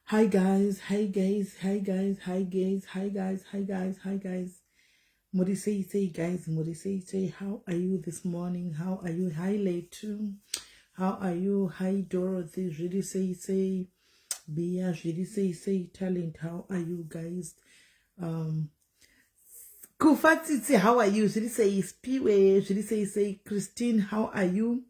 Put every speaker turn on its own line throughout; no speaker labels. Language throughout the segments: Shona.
Hi guys, hi guys, hi guys, hi guys, hi guys, hi guys, hi guys. Muri sei sei guys, muri sei sei. How are you this morning? How are you? Hi Letu. How are you? Hi Dorothy. Zviri sei sei. Bia zviri sei sei. Talent. How are you guys? Kufa Tsitsi, how are you? Zviri sei Spiwe, zviri sei sei. Christine, how are you?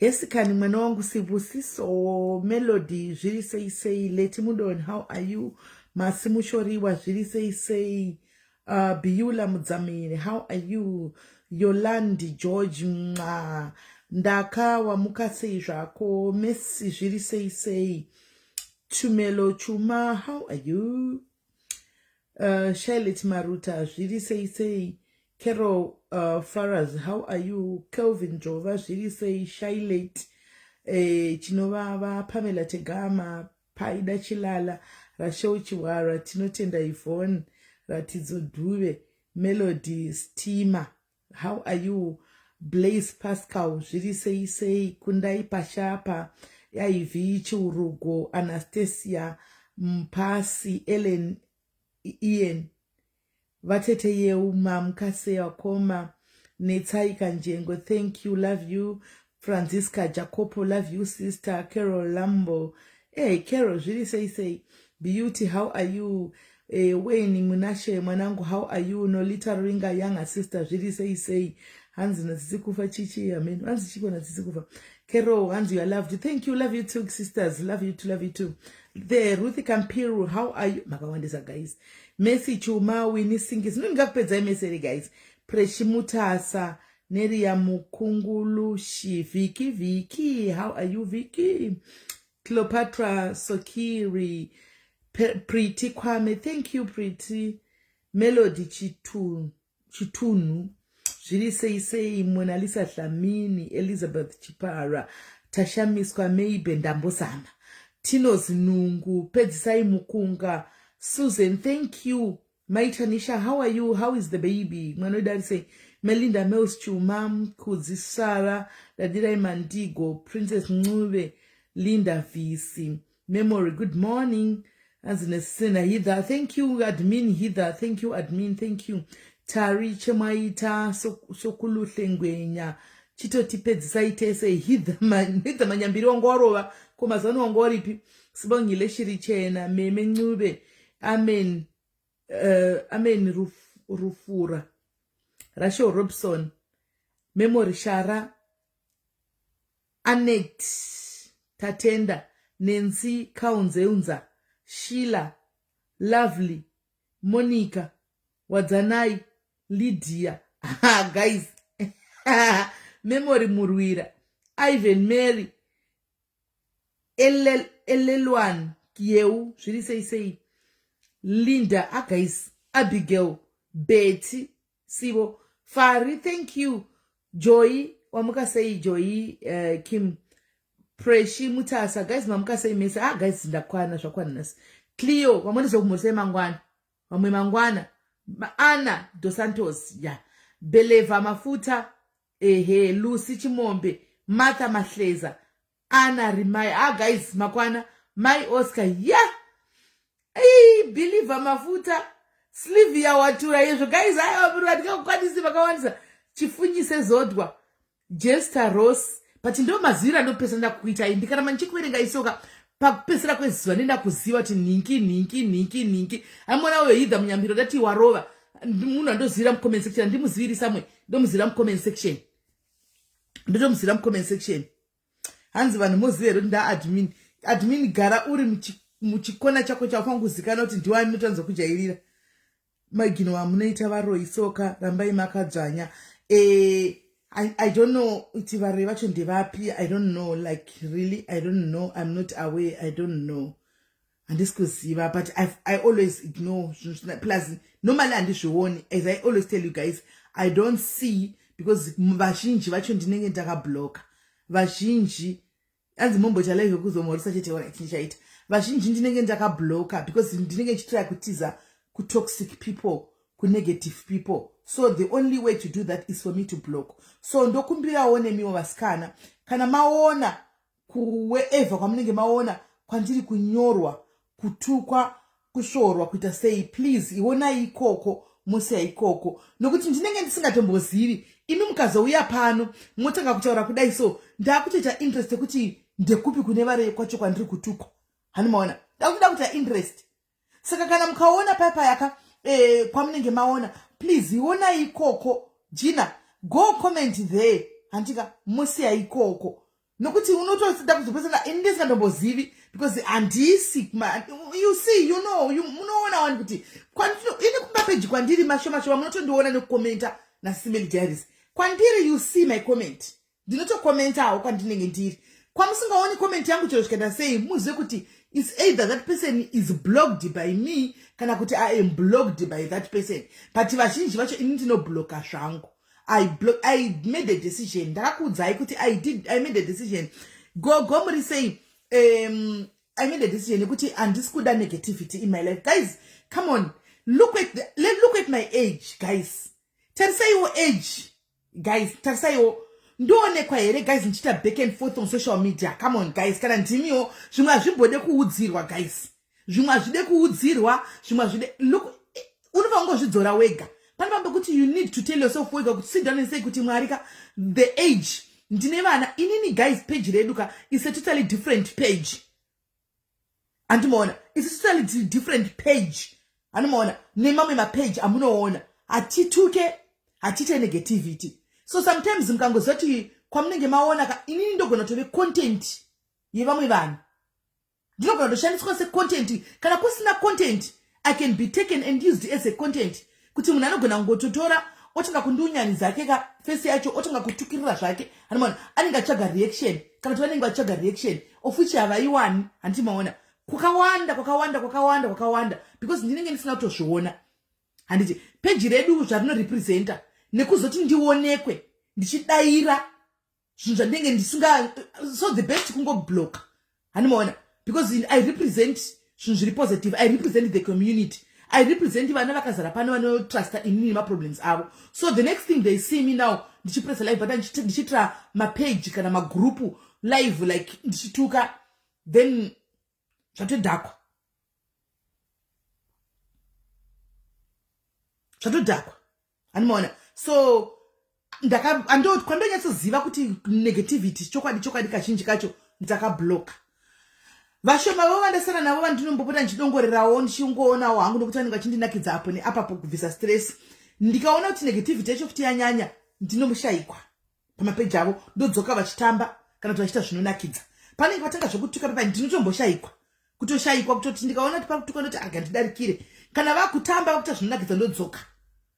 Hesikani mwana wangu Sibusiso Melody, zviri sei sei. Leti Mudon, how are you? Masimushoriwa, zviri sei sei. Biula Mudzamiri, how are you? Yolandi George Mwa Ndaka, wamuka sei zvako? Messi, zviri sei sei. Tumelo Chuma, how are you? Charlotte Maruta, zviri sei sei. Carol Faras, how are you? Kelvin Jova, zviri sei. Shailet Chinovava, Pamela Tegama, Paida Chilala, Rachel Chiwara, Tinotenda Yvonne, Ratidzo Dhuve, Melody Steamer, how are you? Blaze Pascal, zviri sei sei. Kundai Pashapa, Iv Chiurugo, Anastasia Mpasi, Ellen Ian, vatete Yeu, mamukasei wakoma? Netsai Kanjengo, thank you, love you. Francisca Jacopo, love you sister. Carol Lambo, hey Carol, zviri sei sei. Beauty, how are you? Wayne Munashe mwanangu, how are you? Nolita Ringa, younger sister, zviri sei sei. Hanzi natsitsi kufa chichi, amen. Hanzi chiko natsitsi kufa. Carol, hanzi you are loved. Thank you, love you too sisters, love you too, love you too. The Ruth Kampiru, how are you? Makawandisa guys. Messi Chuma, Winnie Singis, ndingakupedzai meseri guys. Preshimutasa, Neria Mukungulushi, Viki Viki, how are you Viki? Cleopatra Sokiri, Pretty Kwame, thank you Pretty. Melody Chitunhu, zviri sei sei. Monalisa Dlamini, Elizabeth Chipara, Tashamiswa Meibe, Ndambozama, Tino Zinungu, Pedzisai Mukunga, Susan, thank you. Maitanisha, how are you? How is the baby? Mwana wedu ari sei? Melinda Mels Chuma, Kudzi Sara, Dadirai Mandigo, Princess Ncube, Linda Visi, Memory, good morning. Anzi Hither, thank you admin Hither, thank you admin, thank you. Tari Chemaita, Sokuluhle Ngwenya, chitotipedzisai tese. Hither Manyambiri, wangu warova ko mazano, wangu waripi? Sibongile Shiri Chena, Meme Ncube, amen. Amen Rufura, Rachel Robson, Memory Shara, Anet Tatenda, Nancy Kaunzeunza, Sheila Lovely, Monica Wadzanai, Lydia guys, Memory Murwira, Ivan Mary, Elelwan Kieu, zviri sei sei. Linda aguys, Abigail, Betty Sibo, Fari, thank you. Joy, wamuka sei Joy? Kim Preshi Mutasa guys, mamuka sei mese? Ah guys, ndakwana, zvakwana nhasi. Cleo, vamwe ndizokumurisai mangwana, vamwe mangwana. Ana Dos Santos ya, yeah. Beleva Mafuta, ehe, Lucy Chimombe, Martha Mahleza, Ana Rimai. Ah guys, makwana. Mai Oscar ya, yeah. Ei, Believer Mafuta, Slivia Watura, yezvo guys, aiwa, ndingakukwanisi, vakawandisa. Chifunyise Zodwa, Jester Rose, but ndo maziviro andopesa ndakuita indi kana mandichikuverenga isoka pakupesera kwezuva nenda kuziva kuti nhingi nhingi nhingi nhingi. Amona uyo Hidha Munyambiro, ndati warova munhu andozivira mucomment section, andimuziviri samwe, ndomuzivira mucomment section, ndotomuzivira mucomment section. Hanzi vanhu moziva here kuti ndaadmin? Admin, gara uri muchikona chako chaufanira kuzikanwa kuti ndiwani notanzwa kujairira magino amunoita varoi soka, rambai makadzvanya. I don't know kuti varoi vacho ndevapi. I don't know, like really, I don't know. I'm not aware, I don't know, handisi kuziva, but I always ignore. Plus normally handizvioni. As I always tell you guys, I don't see because vazhinji vacho ndinenge ndakabloka vazhinji. Anzi momboita live kuzomhorisa chete, right, ndichaita. Vazhinji ndinenge ndakabloka because ndinenge ndichitry kutiza kutoxic people, kunegative people, so the only way to do that is for me to block. So ndokumbirawo nemiwo vasikana, kana maona kuwherever kwamunenge maona kwandiri kunyorwa. Kutukwa, kusvorwa, kuita sei, please ionai ikoko, musiya ikoko, nokuti ndinenge ndisingatombozivi. Imi mukazouya pano motanga kutaura kudai, so ndakutoita interest yekuti ndekupi kune vari kwacho kwandiri kutukwa. Hani maona, ndakutoda kuita interest. Saka kana mukaona payapayaka kwamunenge maona, please ionai ikoko. Gina, go comment there, handika? Musiya ikoko, nokuti unotoda kuzopesana ini ndisingatombozivi, because handisi, you see, munoona wani kuti ini kumapeji kwandiri mashoma shoma munotondiona nekukomenta naSimeli Diaries kwandiri. You see my comment, ndinotokomentawo kwandinenge ndiri. Kwamusingaoni comment yangu, chero zvikaita sei, muzive kuti it's either that person is blocked by me kana kuti I am blocked by that person. But vazhinji vacho ini ndinobloka zvangu. I made a decision. Ndakakuudzai kuti I made a decision. Gogo, muri sei? I made a decision yekuti handisi kuda negativity in my life. Guys, come on, look at my age, guys. Tarisaiwo age, guys, tarisaiwo. Ndoonekwa here, guys, ndichiita back and forth on social media? Come on, guys, kana ndimiwo, zvimwe hazvimbode kuudzirwa, guys. Zvimwe hazvide kuudzirwa, zvimwe hazvide. Look, unofanira kungozvidzora wega. Pane pamwe pekuti you need to tell yourself wega kuti sit down and say kuti, "Mwari ka, the age, ndine vana inini." Guys, page redu ka is a totally different page, handimaona? It's a totally different page, handimaona, nemamwe mapage amunoona. Hatituke, hatiite negativity. So sometimes mukangoziva kuti kwamunenge maona ka, inini ndogona kutove content yevamwe vanhu, ndinogona kutoshandiswa secontent. Kana kusina content, I can be taken and used as a content, kuti munhu anogona kungototora otanga kundiunyanidza ake ka face yacho, otanga kutukirira zvake, handimaona? Anenge achitsvaga reaction, kana kuti vanenge vachitsvaga reaction, of which havaiwani, handimaona? Kwakawanda, kwakawanda, kwakawanda, kwakawanda, because ndinenge ndisina kutozviona, handiti? Peji redu zvarinorepresenta, nekuzoti ndionekwe ndichidayira zvinhu zvandinenge ndisinga, so the best kungobloka, handimaona? Because I represent zvinhu zviri positive. I represent the community. I represent vana vakazara pano vanotrusta inini nemaproblems avo. So the next thing they see me now ndichipressa live button, ndichiitira mapage kana magrupu live, like ndichituka, then zvatodhakwa, zvatodhakwa, handimaona? So kwandonyatsoziva kuti negativity, chokwadi chokwadi, kazhinji kacho ndakabloka. Vashoma vo vandasara navo vandinombopota ndichidongorerawo, ndichingoonawo hangu, nokuti vanenge vachindinakidza apo neapapo kubvisa stress. Ndikaona kuti negativity yacho futi yanyanya, ndinomushayikwa pamapeji avo, ndodzoka vachitamba kana kuti vachiita zvinonakidza. Panenge vatanga zvokutuka papa, ndinotomboshayikwa, kutoshayikwa, kutoti ndikaona kuti pakutuka ndoti aga ndidarikire. Kana vakutamba, vakuita zvinonakidza, ndodzoka,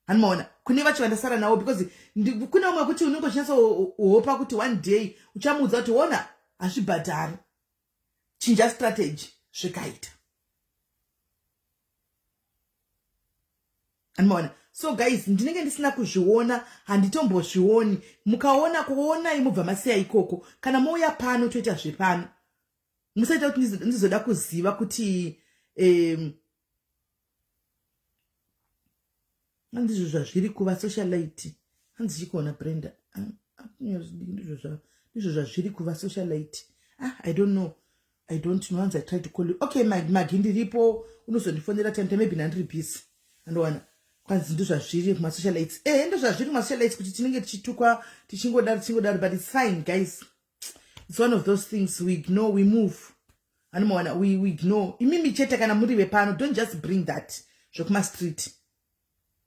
handimaona? Kune vacho vandasara navo, because kune vamwe kuti unenge uchinyatsohopa kuti one day uchamuudza kuti, "Ona, hazvibhadhari, chinja strategy," zvikaita, handimaona? So guys, ndinenge ndisina kuzviona, handitombozvioni. Mukaona, kuonai, mubva masiya ikoko. Kana mouya pano, toita zvepano. Musaita kuti ndizoda kuziva kuti handizvo zvazviri kuva socialite. Hanzi chikuona Brenda, ndizvo zvazviri kuva socialite. Ah, I don't know, I don't know. Hanzi, "I try to call you." Okay, Magi, ndiripo, unozondifonera time time, maybe nandiri busy, andowana. Kwanzi ndo zvazviri kumasocialites. Ndo zvazviri kumasocialites, kuti tinenge tichitukwa, tichingodaro, tichingodaro, but it's fine, guys. It's one of those things we ignore, we move, anomaona? We ignore. Imimi chete kana muri vepano, don't just bring that zvekumastreet,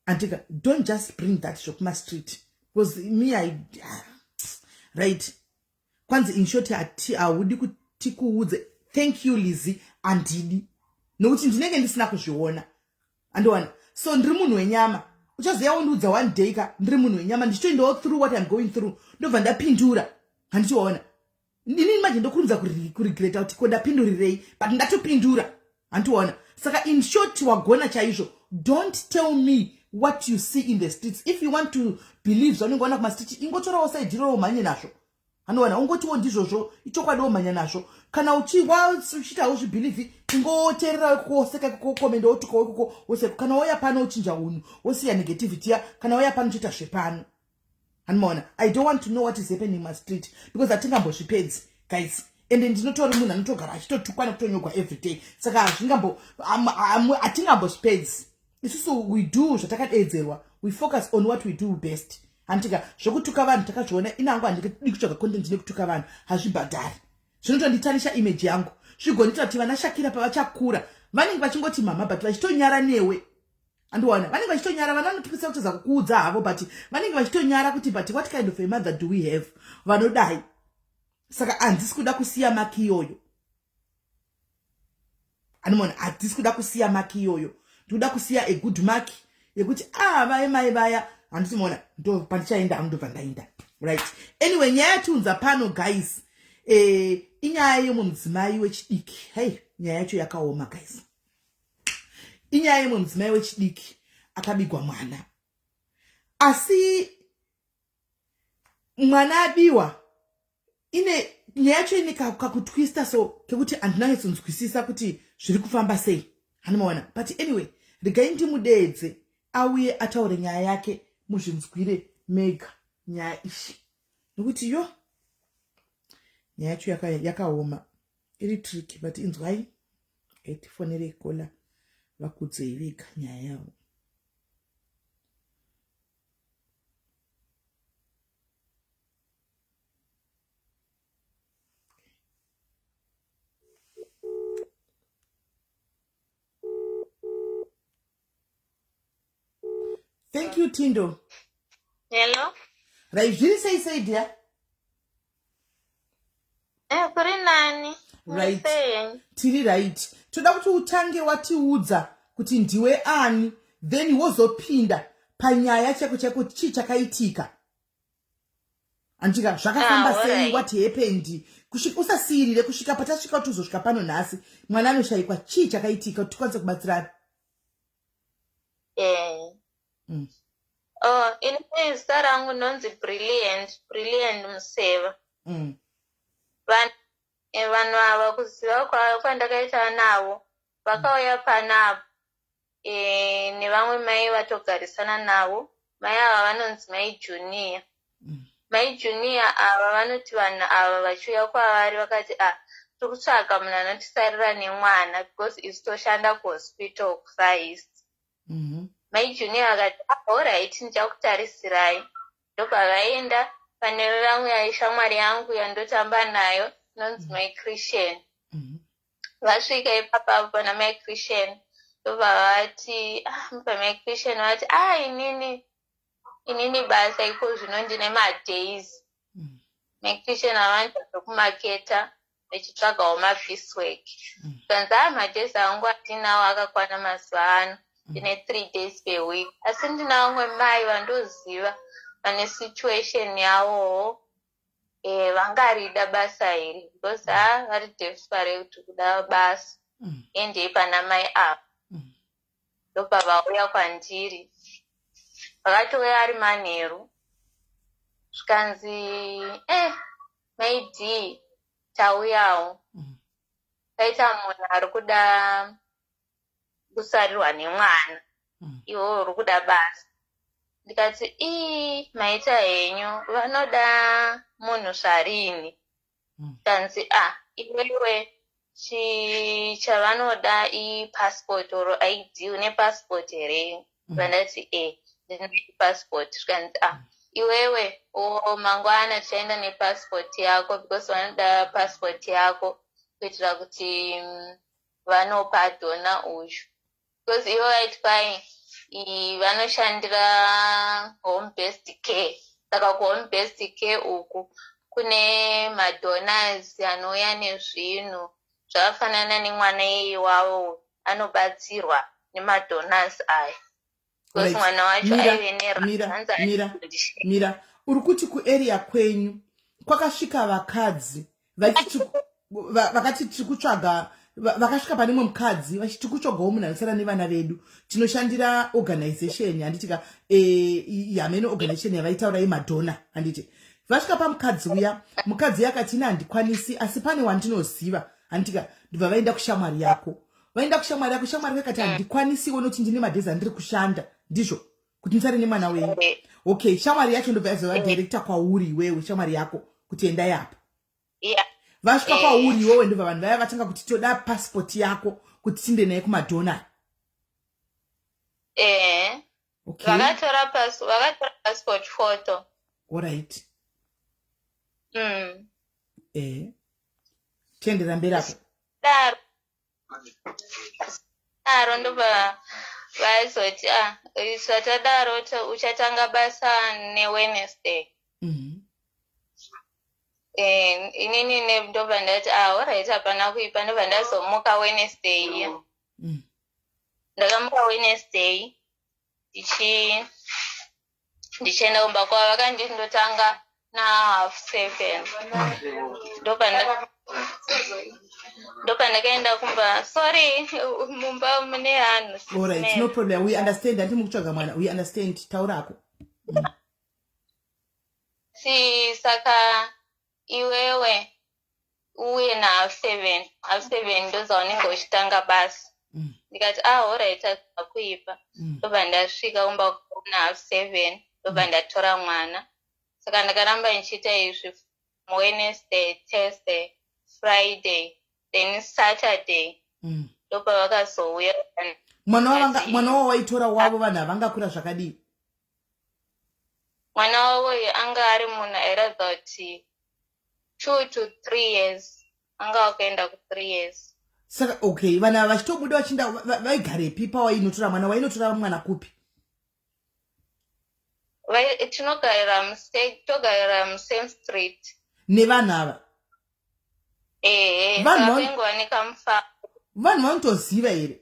andika? Don't just bring that zvekumastreet, because me, I, right. Kwanzi, "In short, hati haudi kuti kuudze." Thank you, Lizzy. Handidi, nokuti ndinenge ndisina kuzviona, andiwana? So ndiri munhu wenyama. Uchazoya wondiudza one day ka, ndiri munhu wenyama, ndichitoendawo through what I'm going through, ndobva ndapindura, handichiona? Inini manje ndokurumidza kuregreta kuti ko ndapindurirei, but ndatopindura, handiona? Saka in short, wagona chaizvo. Don't tell me what you see in the streets. If you want to believe zvaunenge waona kumastreet, ingotorawo side iroro, mhanye nazvo, handiwana? Ungotiwo ndizvozvo, ichokwadi, womhanya nazvo. Kana uchiita uzvibhilivhi, ingoteerera ikoko, ikoko, komenda, wotukawo ikoko, woseka. Kana wauya pano, uchinja unhu, wosiya negativity ya. Kana wauya pano, uchiita zvepano, handimaona? I don't want to know what is happening mastreet, because hatingambozvipedzi, guys. Ende ndinotori munhu anotogara achitotukwa nekutonyogwa everyday, saka hazvingambo, hatingambozvipedzi. Isusu we do zvatakadeedzerwa, we focus on what we do best. Handitika zvokutuka vanhu takazviona. Inangu handidi kutsvaga content nekutuka vanhu, hazvibhadhari, zvinotonditanisha image yangu, zvigondiita kuti vana Shakira pavachakura vanenge vachingoti mama, but vachitonyara newe. Andiwana vanenge vachitonyara, vana vanotipisa kutadza kukuudza havo, but vanenge vachitonyara kuti, "But what kind of a mother do we have vanodai?" Saka handisi kuda kusiya mark iyoyo. Animona, handisi kuda kusiya mark iyoyo, ndikuda kusiya a good mark yekuti a ah, vaye mai vaya. Handisi mona, ndo pandichaenda hangu, ndobva ndaenda. Right, anyway, nyaya yatiunza pano, guys, inyaya yemwe mudzimai wechidiki. Hei, nyaya yacho yakaoma, guys. Inyaya yemwe mudzimai wechidiki akabigwa mwana, asi mwana abiwa ine nyaya yacho ine kakutwista so kekuti handinanyatsonzwisisa kuti zviri kufamba sei. Handimaona, but anyway, regai ndimudeedze auye ataure nyaya yake, muzvinzwire mega nyaya ishi, nekuti yo nyaya yacho yakaoma, iri tricky. But inzwai, tifonerei caller, vakudzei vega nyaya yavo. Thank you, Tindo.
Hello.
Right, zviri sei sei, dear?
Kuri nani.
Right, tiri right. Toda kuti utange watiudza kuti ndiwe ani, then wozopinda panyaya chako chako, chii chakaitika, andika zvakafamba sei, what happened, usasiyirire kusvika patasvika kuti uzosvika pano nhasi mwana anoshayikwa. Chii chakaitika kuti tikwanise kubatsirana?
Oh, ini zita rangu ndonzi Brilliant, Brilliant Museva. Vanhu ava, kuziva kwandakaita navo, vakauya panapa nevamwe mai vatogarisana navo. Mai ava vanonzi Mai Junior. Mai Junior ava vanoti vanhu ava vachiuya kwavari vakati, "A ah, tiri kutsvaga munhu anotisarira nemwana because isu toshanda kuhospital kuFar East." Mai Junior vakati, "Alright, ndichakutarisirai." Ndobva vaenda pane vamwe shamwari yangu yandotamba nayo inonzi Mai Christian. Vasvika ipapapo pana Mai Christian, ndobva vati, ah, pamai Christian vati, "Ah, inini basa iko zvino ndine madays." Mai Christian avanoita zvekumaketa vechitsvagawo mapiecework. Zvanzi, "A madays angu andinawo akakwana mazuva ano, ndine 3 days per week, asi ndina vamwe mai vandoziva vane situation yavowo, vangarida basa iri because ha vari desperate kuti kuda basa. Endei pana mai ava." Ndobva vauya kwandiri, vakatouya ari manheru, zvikanzi, "Mai D, tauyawo, paita munhu ari kuda kusarirwa nemwana, iwe uri kuda basa." Ndikati, "Ii, maita henyu, vanoda munhu zvarini?" Kanzi, "A ah, iwewe chavanoda ipassport or ID. Une passport here?" Vandati, "E, ndine passport." Zvikanzi, "A ah, iwewe o mangwana tichaenda nepassport yako because vanoda passport yako kuitira kuti vanopa donor uyu because ivo vaiti kwai vanoshandira home based care. Saka kuhome based care uku kune madonors anouya nezvinhu zvakafanana nemwana iyeye wavo, anobatsirwa nemadonors aya because mwana wacho aive
Mira, mira. Uri kuti kuarea kwenyu kwakasvika vakadzi vakati tiri kutsvaga, vakasvika pane mumwe mukadzi vachiti kutsvagawo munhu anosara nevana vedu, tinoshandira organization, handitika yamene organization yavaitaura yemadonor, handiti? Vasvika pamukadzi uya, mukadzi uya akati, "Ine handikwanisi, asi pane wandinoziva," handitika? Ndibva vaenda kushamwari yako, vaenda kushamwari yako, shamwari yako ikati, "Handikwanisiwo nokuti ndine madays andiri kushanda." Ndizvo kuti ndisare nemwana wenyu? Okay, shamwari yacho ndobva yazova director kwauri iwewe, shamwari yako, kuti endai apo.
Yeah.
Vasvika kwauri iwewe, ndobva vanhu vaya vatanga kuti toda passport yako kuti tinde naye kumadhona.
Eh.
Okay.
Vakatora vakatora passport photo.
Alright. Eh. Tiendera mberi apo.
Daro. Daro ndobva vazoti ah zvatadaro uchatanga basa neWednesday. Eh, inini ndobva ndati ah alright, hapana kuipa, ndobva ndazomuka Wednesday iya. Ndakamuka Wednesday ndichienda kumba kwavo, vakanditi ndotanga na 7:30. Ndobva ndakaenda kumba. Sorry, mumba mune vanhu.
Alright, no problem. We understand. Handiti mukutsvaga mwana. We understand. Taurako.
Si saka iwewe uye na 7:30, 7:30 ndozaunenge uchitanga basa. Ndikati ah alright, hazvina kuipa. Ndobva ndasvika kumba na 7:30, ndobva ndatora mwana. Saka ndakaramba ndichiita izvi Wednesday, Thursday, Friday, then Saturday ndopavakazouya.
Mwana mwana wavo waitora wavo, vanhu havangakura zvakadii?
Mwana wavo uyu anga ari munhu airatidza kuti 2 to 3 years, anga akuenda ku3 years.
Saka okay, vanhu ava vachitobuda vachinda vaigarepi pawainotora mwana? Wainotora mwana kupi?
Tinogarira togarira musame street.
Nevanhu ava?
Ehe.
Vanhu
Saka vaingova nekamufambo.
Vanhu vanotoziva here?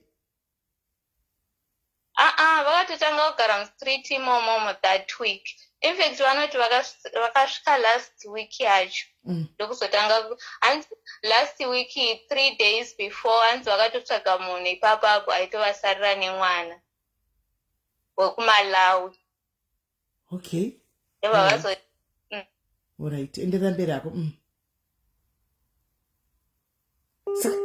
Aa, vakatotanga kugara mustreet imomomo that week. In fact vanoti vakasvika last week yacho, ndokuzotanga hanzi last week, 3 days before, hanzi vakatotsvaga munhu ipapapo aitovasarira nemwana wekuMalawi. Ndobva vazo
Alright, enderera mberi ako. Saka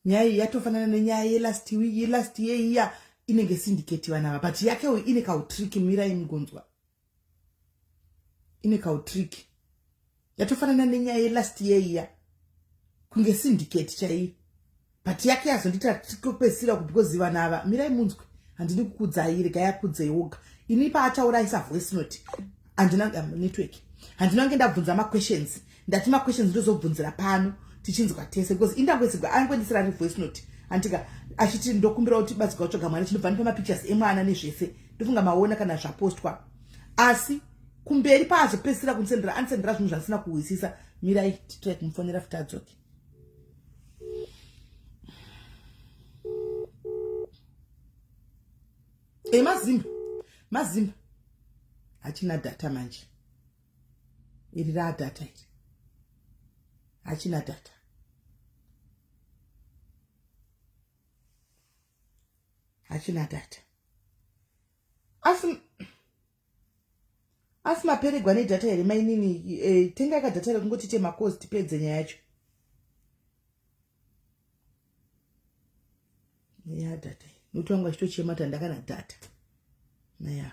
nyaya iyi yatofanana nenyaya yelast week, yelast year iya. Inenge syndicate vana ava, but yakewo ine kautrick. Mirai mugonzwa, ine kautrick. Yatofanana nenyaya yelast year iya, kunge syndicate chaiyo, but yake yazondiita tikopedzisira because vanhu ava, mirai munzwe, handini kukudzai, regai akudzei woga. Ini paataura aisa voice note, handina network, handina kunge ndabvunza maquestions. Ndati maquestions ndozobvunzira pano tichinzwa tese, because indangoisigwa angoendesera ari voice note andika achiti ndokumbira kuti batsirwa kutsvaga mwana, chinobva ndipa mapictures emwana nezvese. Ndofunga maona kana zvapostwa, asi kumberi paazopedzisira kundisendera, andisendera zvinhu zvandisina kuhwisisa. Mirai titrai kumufonera futi adzoke. E, mazimba, mazimba hachina data manje. Iri raadata iri, hachina data, hachina data. Asi maperegwa nedata here mainini? Tengai kadata rekungoti tiite macalls tipedze nyaya yacho ya data, nokuti vangu vachitochema kuti handakana data naya.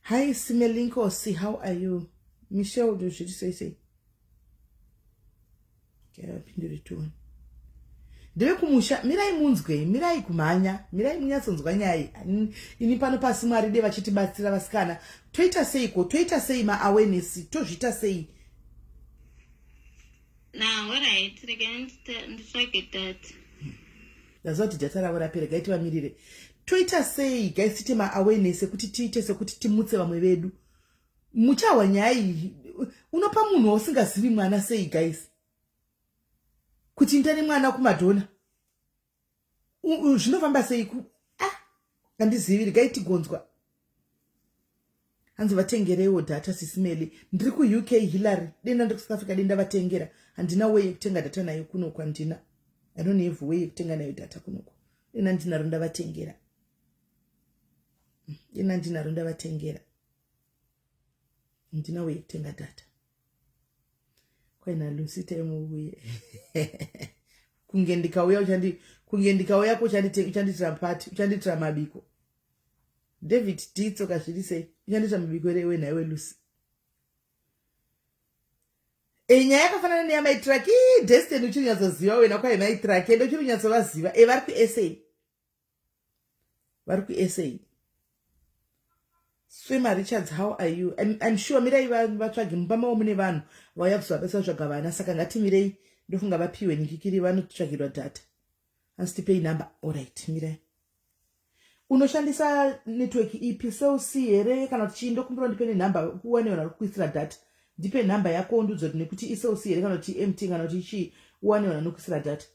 Hi Simelinkosi, how are you? Michelle, zviri sei sei? Pindure tione. Ndevekumusha, mirai munzwe, mirai kumhanya, mirai munyatsonzwa nyaya. Ini pano pasi Mwari de vachitibatsira vasikana. Toita seiko? Toita sei maawareness? Tozviita sei?
Na alright, regai nditsvage data.
Ndaziva kuti data ravo rapera, gai tivamirire. Toita sei guys, tiite maawareness ekuti tiite sekuti timutse vamwe vedu? Muchahwa nyaya iyi. Unopa munhu wausingazivi mwana sei guys, kuti enda nemwana kumadhona? Zvinofamba sei? Ah, handizivi, regai tigonzwa. Hanzi vatengereiwo data sisimeli, ndiri kuUK. Hillary, denda ndiri kuSouth Africa, denda vatengera. Handina way yekutenga data nayo kunoku, handina. I don't have way yekutenga nayo data kunoku. Denda ndinaro ndavatengera, denda ndinaro ndavatengera, handina way yekutenga data. Kwaina Lucy taimuuye kunge ndikauya uchandi kunge ndikauya ko uchandiitira pati, uchandiitira mabiko. David D tsoka zviri sei? Uchandiita mubiko here iwe nhaiwe Lucy? E, nyaya yakafanana neyamai Traki, Destiny uchiri kunyatsoziva wena kwai mai Traki ende uchiri kunyatsovaziva. E, vari kuSA. Vari kuSA. Swema Richards, how are you? I'm sure mirai vatsvage mumba mavo mune vanhu vauya kuzovabatsira kutsvaga vana saka ngatimirei ndofunga vapiwe nikikiri vanotsvagirwa data. Asi tipei number. Alright, mirai. Unoshandisa network ipi? Cell C here kana kuti chii? Ndokumbira ndipe nenhamba uwane vanhu vari kukuisira data. Ndipe nhamba yako undiudze kuti nekuti iCell C here kana kuti MT kana kuti chii uwane vanhu vanokuisira data.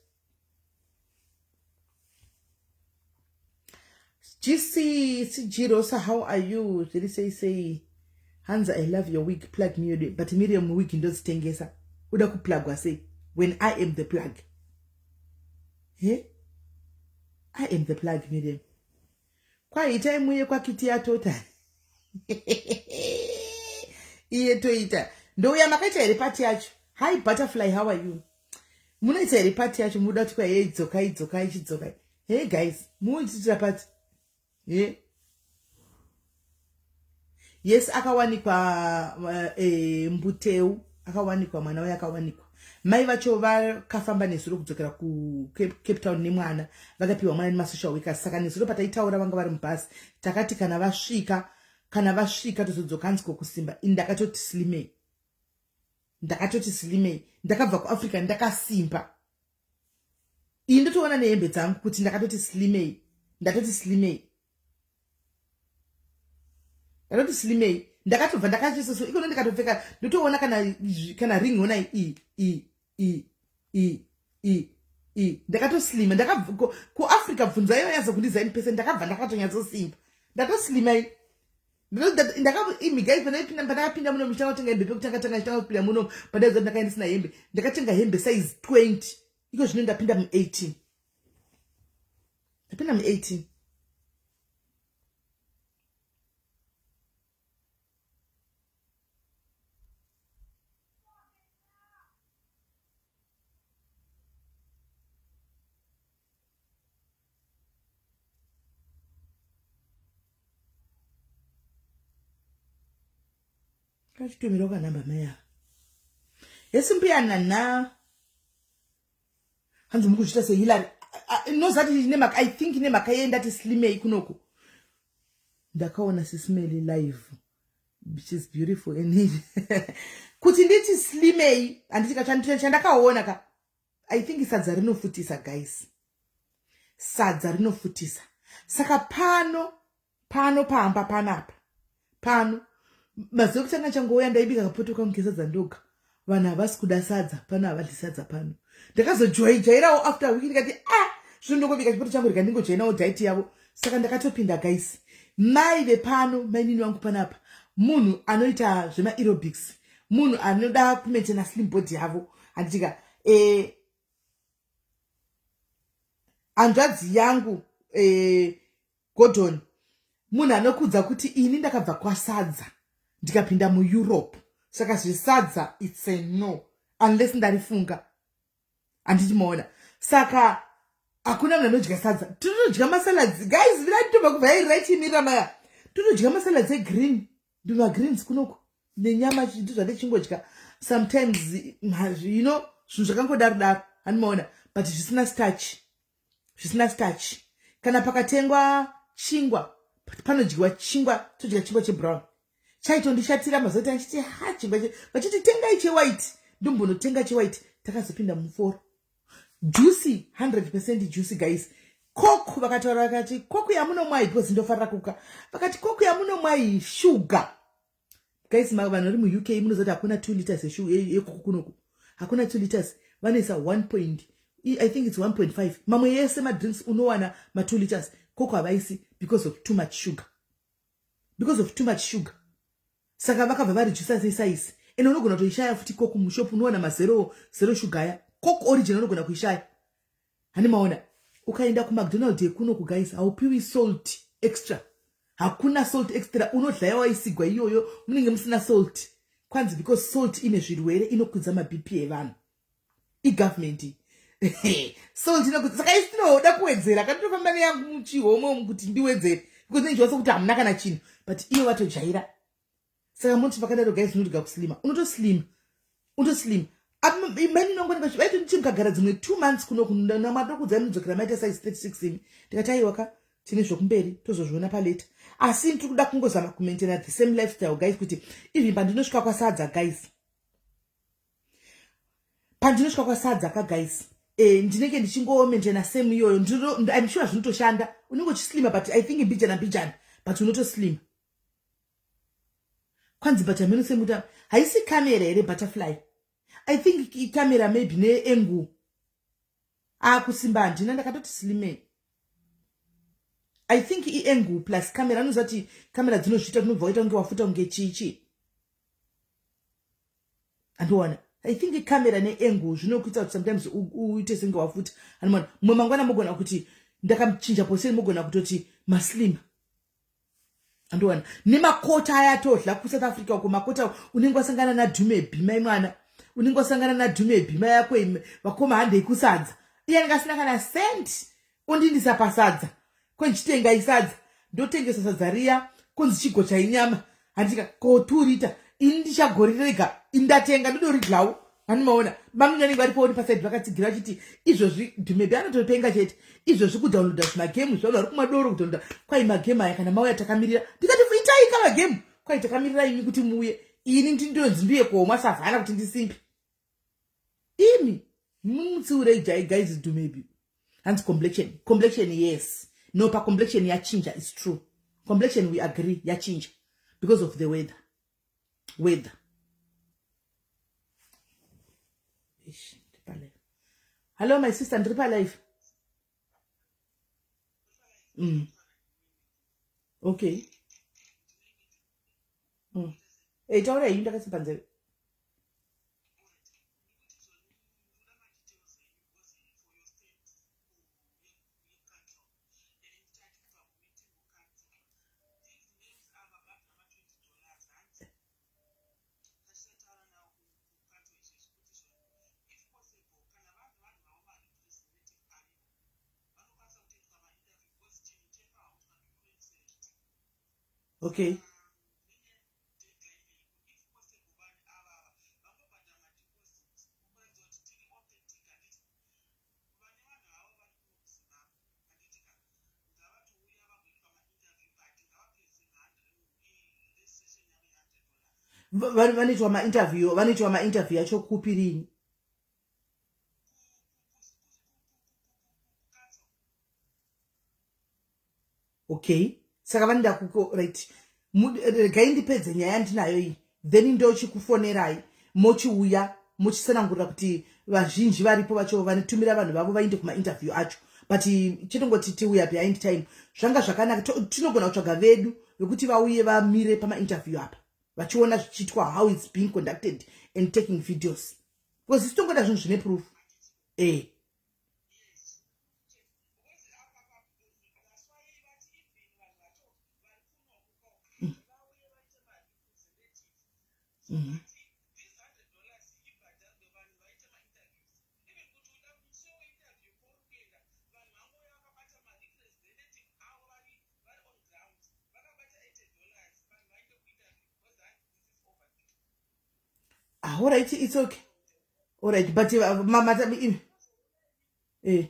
GC CG Rosa, how are you? Zviri sei sei? Hanzi I love your wig, plug me your but Miriam wig ndodzitengesa. Uda kuplugwa sei? When I am the plug. He? I am the plug, Miriam. Kwai itai muye kwakiti yatota. Iye toita. Ndouya makaita here party yacho? Hi butterfly, how are you? Munoita here party yacho? Munoda kuti kwai hey dzokai dzokai chidzokai. Hey guys, munoitira party. Hey. Yes, akawanikwa Mbuteu, akawanikwa mwana uye akawanikwa. Mai vacho vakafamba nezuro kudzokera kuCape Town nemwana, vakapiwa mwana nemasocial workers. Saka nezuro pataitaura vanga vari mubhasi, takati kana vasvika, kana vasvika tozodzoka hanzi kokusimba. Ini ndakatoti slimei. Ndakatoti slimei. Ndakabva kuAfrica ndakasimba. Ini ndotoona nehembe dzangu kuti ndakatoti slimei. Ndatoti slimei. Ndatoti slimei. Ndakatobva ndakachisoso ikono ndikatopfeka ndotoona kana kana ring ona i i i i i i ndakatoslima ndakabva kuAfrica bvunza iyo yazo kundizaini pese ndakabva ndakatonyatsosimba ndatoslima i ndakamigai pandakapinda muno muchitanga kutenga hembe pekutanga tanga chitanga kupinda muno pandaiza ndakaenda ndisina hembe ndakatenga hembe size 20 iko zvino ndapinda mu 18 ndapinda mu 18 Kachitumira kanhamba mai ava. Hesi mbuya nana. Hanzi mukuzviita seHillary. Nozati nemhaka I think nemhaka yeye ndati slimei kunoku. Ndakaona Sismeli live. She's beautiful and kuti nditi slimei handiti ka chandakaona ka I think sadza rinofutisa guys. Sadza rinofutisa. Saka pano pano pamba panapa pano mazuva ekutanga changouya ndaibika kapoto kangu kesadza ndoga vanhu havasi kuda sadza pano havadli sadza pano ndakazojoijairawo after week ndikati ah zvino ndongobika chipoto changu rega ndingojoinawo diet yavo saka ndakatopinda guys mai vepano mainini vangu panapa munhu anoita zvemaerobics munhu anoda kumaintaina slim body yavo handitika eh, hanzvadzi yangu eh, Gordon munhu anokudza kuti ini ndakabva kwasadza ndikapinda muEurope saka zvesadza it's a no unless ndarifunga handiti maona saka hakuna munhu anodya sadza tinodya masalads guys virai tobva kubva ichimirira maya tinodya masalads egreen ndimagreens kunoku nenyama chintu zvandichingodya sometimes you know zvinhu zvakangodaro daro handimaona but zvisina starch zvisina starch kana pakatengwa chingwa panodyiwa chingwa todya chingwa chebrown chaitondishatira mazuva achiti ha chingwa vachiti tengai chewhite ndombonotenga chewhite takazopinda muforo juicy 100 percent juicy guys koku vakataura vakati koku yamunomwai because ndofarira kuka vakati koku yamunomwai shuga guys vanhu vari muuk munoziva kuti hakuna 2 liters yekuku kunoku hakuna 2 liters vanoisa 1 point i think its 1.5 mamwe yese madrinks unowana ma 2 liters koko havaisi because of too much sugar because of too much sugar saka vakabva varedusa sesize ende unogona kutoishaya futi koko mushop unowana mazero zero sugar aya koko origin unogona kuishaya hani maona ukaenda kumacdonald yekuno kuguys haupiwi salt extra hakuna salt extra unodla yawaisigwa iyoyo munenge musina salt kwanzi because salt ine zvirwere inokwidza mabp evanhu igovernment salt inokwidza saka isi tinoda kuwedzera kanitofamba neyangu muchihomwe umu kuti ndiwedzere Because ndinenge sekuti hamuna kana chinhu, but iyo vatojaira. Saka moti pakadaro, guys, unotiga kuslima, unotoslima, unotoslima. Maninongoneka vaitonditi mukagara dzimwe 2 months kuno namadokudza munodzokera maita size 36 imi. Ndikati aiwaka, tine zvokumberi, tozozviona palater. Asi ndiri kuda kungozama kumaintaina the same lifestyle, guys, kuti even pandinosvika kwasadza, guys, pandinosvika kwasadza ka, guys, ndinenge ndichingomaintaina same iyoyo. I'm sure zvinotoshanda. Unenge uchislima, but I think mbijana mbijana, but unotoslima. Kwanzi but hameno semuta haisi camera here, butterfly? I think icamera maybe neangle. Akusimba handina, ndakatoti slimei. I think iangle plus camera. Anoziva kuti camera dzinozviita, tinobva waita kunge wafuta, kunge chichi andiona. I think icamera neangle zvinokuita kuti sometimes uite senge wafuta. Anoona mumwe mangwana mogona kuti ndakamchinja poseni, mogona kutoti maslima. Andiona nemakota aya atodla kuSouth Africa uko, makota unenge wasangana nadhumebi, mai mwana, unenge wasangana nadhumebi, mai yako, vakoma, handei kusadza. Iye anenge asina kana cent, ondindisa pasadza, konchitenga isadza, ndotengesa sadza riya, konzi chigocha inyama, handika koturita. Ini ndichagorirega, indatenga, ndodoridlawo. Hanimaona vamwe vanenge varipo pasaidi vakatsigira vachiti izvozvi dhumebi anotopenga chete. Izvozvi kudownloada zvimagemu zvanhu vari kumadoro, kudownloada kwai magemu aya kana mauya takamirira. Ndikati itai ka magemu, kwai takamirira imi kuti muuye. Ini ndindonzi ndiye komwa savhana kuti ndisimbi. Imi mumutsiurei jai, guys. Dhumebi hanzi complexion, complexion, yes. No, pacomplexion yachinja, is true. Complexion, we agree, yachinja because of the weather, weather. Ish, ndiri. Hello, my sister, ndiri palive. Okay. Hey, taura iyi, ndakasimba nzeve. Okay. Vanoitwa mainterview, vanoitwa mainterview acho kupi, rini? Okay, saka vanoenda kuko, right? Regai ndipedze nyaya yandinayo iyi, then ndochikufonerai, mochiuya muchisanangurira kuti vazhinji varipo vacho vanotumira vanhu vavo vainde kumainterview acho. But chetongoti tiuya behind time, zvanga zvakanaka. Tinogona kutsvaga vedu vekuti vauye vamire pamainterview apa, vachiona zvichiitwa, how it's being conducted, and taking videos, because isi tongoda zvinhu zvine proof, eh. Ah, all right, it's okay. All right, but mama, eh.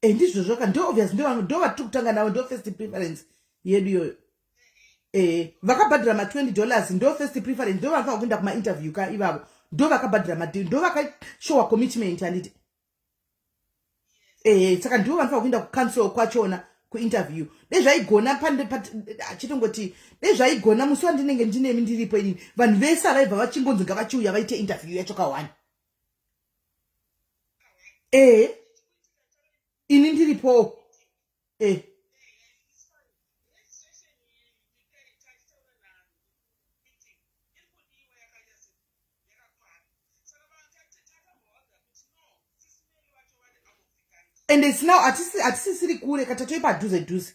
Eh, ndizvo zvoka, ndo obvious, ndo vatiri kutanga navo, ndo first preference yedu iyoyo. Eh, vakabhadhara ma$20, ndo first preference, ndo vanofanira kuenda kumainterview ka ivavo, ndo vakabhadhara madi, ndo vakashowa commitment, handiti? Eh, saka ndivo vanofanira kuenda kucouncil kwachona kuinterview. Dei zvaigona, achitongoti dei zvaigona, musi wandinenge ndinemi ndiripo inini, vanhu vese avaibva vachingonzi ngavachiuya vaite interview yacho ka1. Eh, ini ndiripowo, eh. And it's now hatisisiri kure ka, tatoi padhuze dhuze,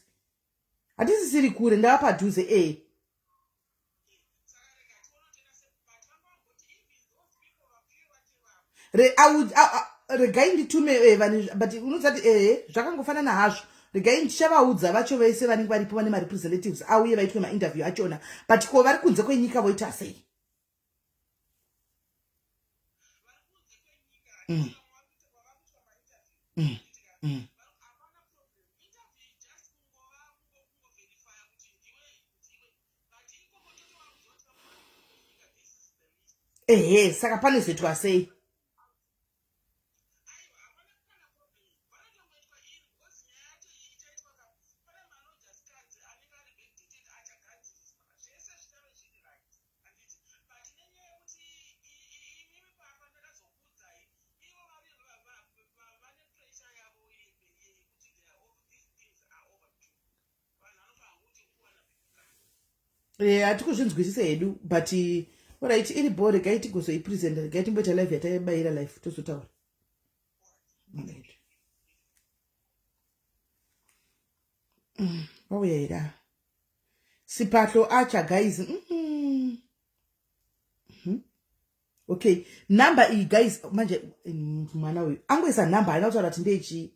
hatisisiri kure, ndava padhuze e. Regai nditume eh, vanhu, but unozati ehe eh, zvakangofanana hazvo. Regai ndichavaudza vacho vese vanenge varipo vane marepresentatives auye vaitwe mainterview achona, but ko vari kunze kwenyika voita sei? Ehe, saka panozoitwa sei? Eh, hati kuzvinzwisise hedu, but alright, iri bho. Regai tigozoipresenta, regai timboita live yataibayira live, tozotaura. Vauya here? Sipatlo acha guys. Okay, number iyi guys, manje mwana uyu angoisa number, haina kutaura kuti ndeyechii.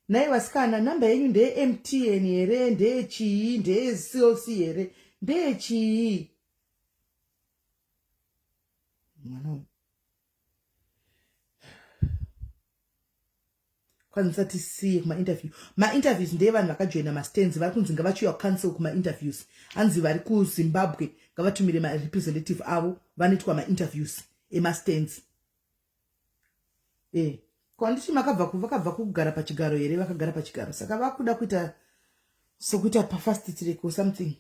Nai vasikana, namba yenyu ndeye-MTN here, ndeyechii, ndeye-CLC here, ndeyechii? Mwana uyu kwanzi musatisiye kumainterview. Mainterviews ndeyevanhu vakajoina mastands, vari kunzi ngavachiuya kucouncil kumainterviews. Hanzi vari kuZimbabwe ngavatumire marepresentative avo, vanoitwa mainterviews emastands. E kwanditi makabva vakabva kugara pachigaro here? Vakagara pachigaro, saka vakuda kuita sokuita pafast track or something.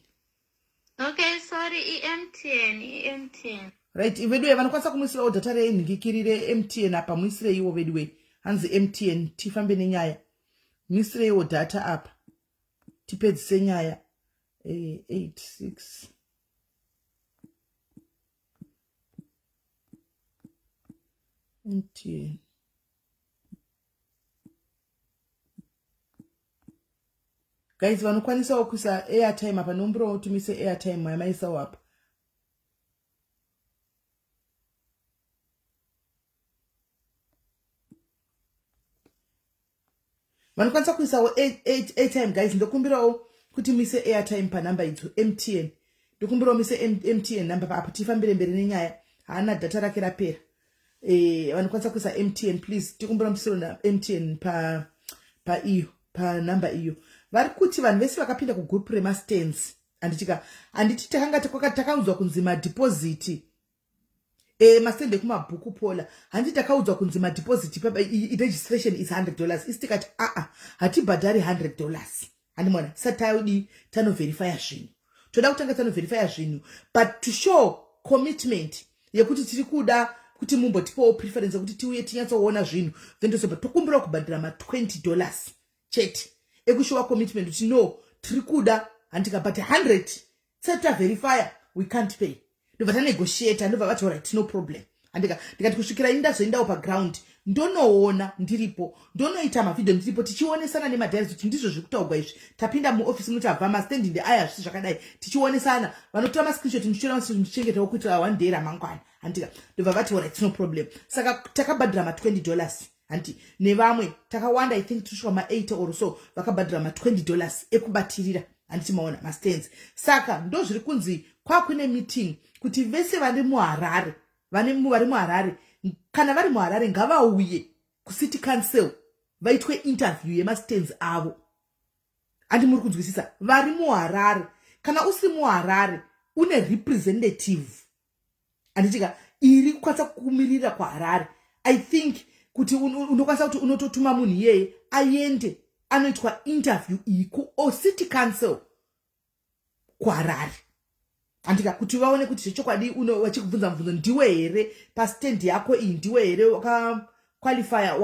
Okay, sorry, iMTN, iMTN.
Right, veduwe, vanokwanisa kumuisirawo data renhingikiri reMTN apa, muisireiwo veduwe. Hanzi MTN, tifambe nenyaya, muisireiwo data apa tipedzise nyaya. 8 6 MTN. Guys, vanokwanisawo kuisa airtime apa, nomburawo tumise airtime yamaisawo apa. Vanokwanisa kuisawo airtime guys, ndokumbirawo kuti muise airtime panhamba idzo, MTN. Ndokumbirawo muise MTN number apo, tifambire mberi nenyaya. Haana data rake, rapera. Vanokwanisa kuisa MTN, please, tikumbira muisiro naMTN pa paiyo panhamba iyo. Vari kuti vanhu vese vakapinda kugroup remastands, handitika? Handiti takanga takaudzwa kunzi madeposit mastand ekumabhuku pola, handiti takaudzwa kunzi madeposit registration is $100? Isi tikati aa, hatibhadhari $100, handimona, tisati taudi tanoverifya zvinhu. Toda kutanga tanoverifya zvinhu, but to show commitment yekuti tiri kuda kuti mumbotipawo preference yekuti tiuye tinyatsoona zvinhu, then tozoba tokumbira kubhadhira ma$20 chete ekushowa commitment kuti no, tiri kuda, handika? But 100 tisati taverifya we can't pay. Ndobva tanegotiata, ndobva vati alright, no problem, handika? Ndikati kusvikira ini ndazoendawo paground, ndonoona ndiripo, ndonoita mavhidhio ndiripo, tichionesana nemadiaries kuti ndizvo zviri kutaurwa izvi. Tapinda muofisi muno, tabva mastand ndeaya, zvisi zvakadai, tichionesana. Vanotora mascreenshot, ndichitora mascreenshot, ndichichengetawo kuitira one day ramangwana, handika? Ndobva vati alright, no problem. Saka takabhadhira ma$20, hanti? Nevamwe takawanda, I think tinosvika ma8 or so vakabhadhira ma$20 ekubatirira, handiti maona mastands? Saka ndo zviri kunzi kwakune meeting kuti vese vari muHarare, vari muHarare, kana vari muHarare ngavauye kucity council vaitwe interview yemastands avo, handi muri kunzwisisa? Vari muHarare, kana usiri muHarare une representative, handitika, iri kukwanisa kumirira kuHarare, I think kuti unokwanisa kuti unototuma munhu iyeye aende anoitwa interview iyi kucity council kuHarare, handika? Kuti vaone kuti zvechokwadi vachikubvunza mubvunzo, ndiwe here pastand yako iyi, ndiwe here wakaqualifya,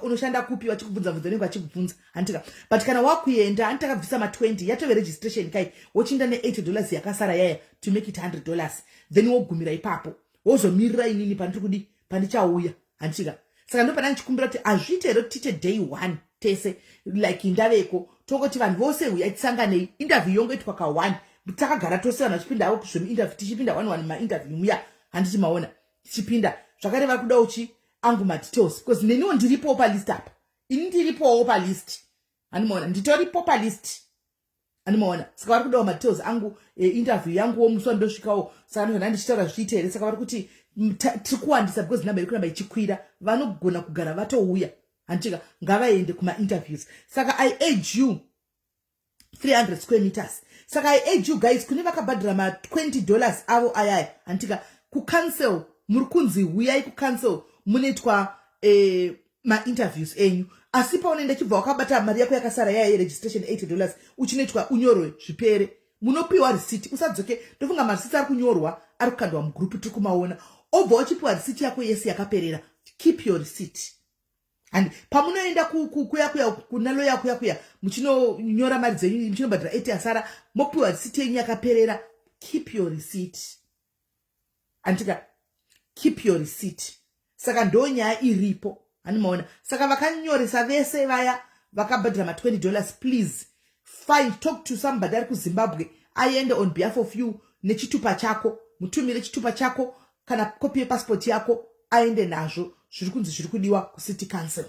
unoshanda kupi, vachikubvunza bvunzo nenge vachikubvunza, handika? But kana wakuenda, handi takabvisa ma20, yatove registration kai, wochienda ne$80 yakasara yaya to make it $100, then wogumira ipapo, wozomirira inini pandiri kudi, pandichauya, handitika? Saka ndopana ndichikumbira kuti hazviite here kuti tiite day one tese like indaveko, tongoti vanhu vose huyai tisanganei, interview yongoitwa ka one, takagara tose, vanhu vachipinda avo kuzvemu tichipinda one one mainterview muya, handiti maona, tichipinda zvakare. Vari kudawo chi angu madetails, because neniwo ndiripowo palist apa, ini ndiripowo palist, handimaona, nditoripo palist, handimaona. Saka vari kudawo madetails angu, interview yanguwo musi wandosvikawo. Saka ndozvanda ndichitaura, zvichiite here? Saka vari kuti tiri kuwandisa because namba iri kuramba ichikwira, vanogona kugara vatouya, handitika, ngavaende kumainterviews. Saka I urge you, 300 square meters. Saka I urge you guys, kune vakabhadhara ma20 dollars avo ayaya, handitika, kucouncil muri kunzi huyai kucouncil munoitwa mainterviews enyu. Asi paunoenda, chibva wakabata mari yako yakasara yaya yeregistration, 80 dollars, uchinoitwa unyorwe zvipere, munopiwa risiti, usadzoke. Ndofunga marisiti ari kunyorwa, ari kukandwa mugroup, tiri kumaona. Obva uchipiwa risiti yako yese yakaperera. Keep your receipt. And pamunoenda kuya kuya kuna loya kuya kuya, muchinonyora mari dzenyu, muchinobhadhara 80 asara, mopiwa risiti yenyu yakaperera. Keep your receipt, andika, keep your receipt. Saka ndo nyaya iripo, handimaona. Saka vakanyoresa vese vaya vakabhadhara ma20 dollars, please find, talk to somebody ari kuZimbabwe aende on behalf of you nechitupa chako. Mutumire chitupa chako kana kopi yepasipoti yako, aende nazvo. Zviri kunzi zviri kudiwa kucity council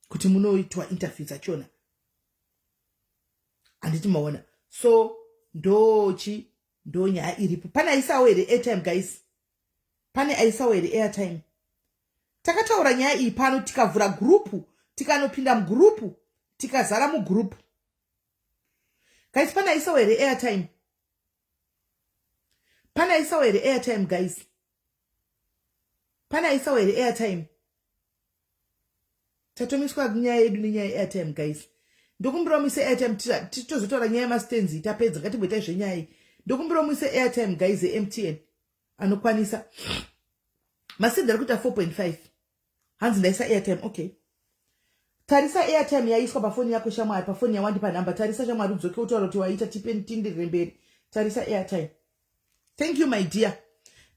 kuti munoitwa interview dzachona, handiti maona? So ndochi ndo nyaya iripo. Pane aisawo here airtime, guys? Pane aisawo here airtime? Takataura nyaya iyi pano, tikavhura group, tikanopinda mugroup, tikazara mugroup. Guys, pane aisawo here airtime? Pane aisawo here airtime, guys? Pane aisawo here airtime? Tatomiswa nyaya yedu nenyaya yeairtime. Guys, ndokumbirawo muise airtime, titozotaura nyaya yemastands tapedza. Ngatimboitai zvenyaya iyi. Ndokumbirawo muise airtime, guys, yeMTN anokwanisa. Mastands ari kuita 4.5. Hanzi ndaisa airtime. Okay, tarisa airtime yaiswa pafoni yako, shamwari, pafoni yawandipa nhamba. Tarisa, shamwari, udzoke utaura kuti waita, tipe tindirire mberi. Tarisa airtime. Thank you, my dear.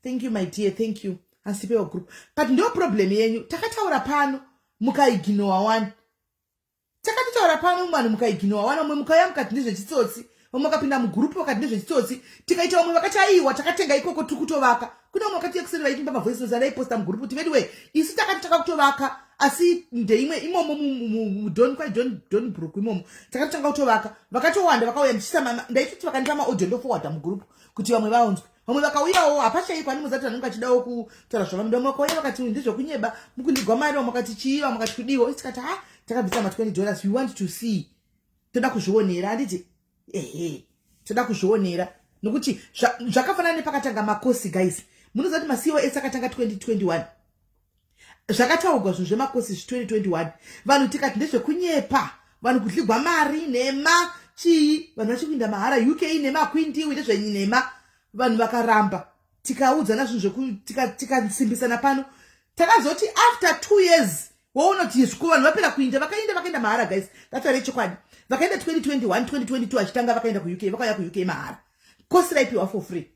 Thank you, my dear. Thank you. Asipewo group, but ndo problem yenyu. Takataura pano, mukaignowa one. Takatotaura pano, vanhu mukaignowa one. Vamwe mukauya mukati ndezvechitsotsi, vamwe vakapinda mugroup vakati ndezvechitsotsi. Tikaita vamwe vakati aiwa, takatenga ikoko, tiri kutovaka. Kune vamwe vakati ekuseri vaitimba mavoice notes andaiposta mugroup kuti anyway, isu takati takakutovaka, asi ndeimwe imomo mudon kwai Donbrook imomo takatotanga kutovaka. Vakatowanda vakauya, ndichisa, ndaitoti vakandipa maaudio, ndoforwarda mugroup kuti vamwe vaonzwe. Vamwe vakauyawo, hapashaikwa andimuzati vanenge vachidawo kutaura zvavanoda. Vamwe vakauya vakati ndezvekunyeba, mukundigwa mari. Vamwe vakati chii, vamwe vakati kudiwa. Tikati ha, takabvisa ma20 dollars, we want to see, toda kuzvionera, handiti? Ehe, toda kuzvionera nokuti zvakafanana nepakatanga macourse. Guys, munoziva kuti maCOS akatanga 2021? Zvakataurwa zvinhu zvemacourse zvi 2021, vanhu tikati ndezvekunyepa, vanhu kudligwa mari, nhema, chii, vanhu vachikuinda mahara UK, nemakwindiwi, ndezvenhema. Vanhu vakaramba, tikaudzana zvinhu, tikasimbisana pano. Takazoti after 2 years waona kuti zviko vanhu vapera kuinda, vakaenda, vakaenda mahara. Guys, ngataure chokwadi, vakaenda 2021, 2022 achitanga, vakaenda kuUK, vakauya kuUK mahara, course raipiwa for free,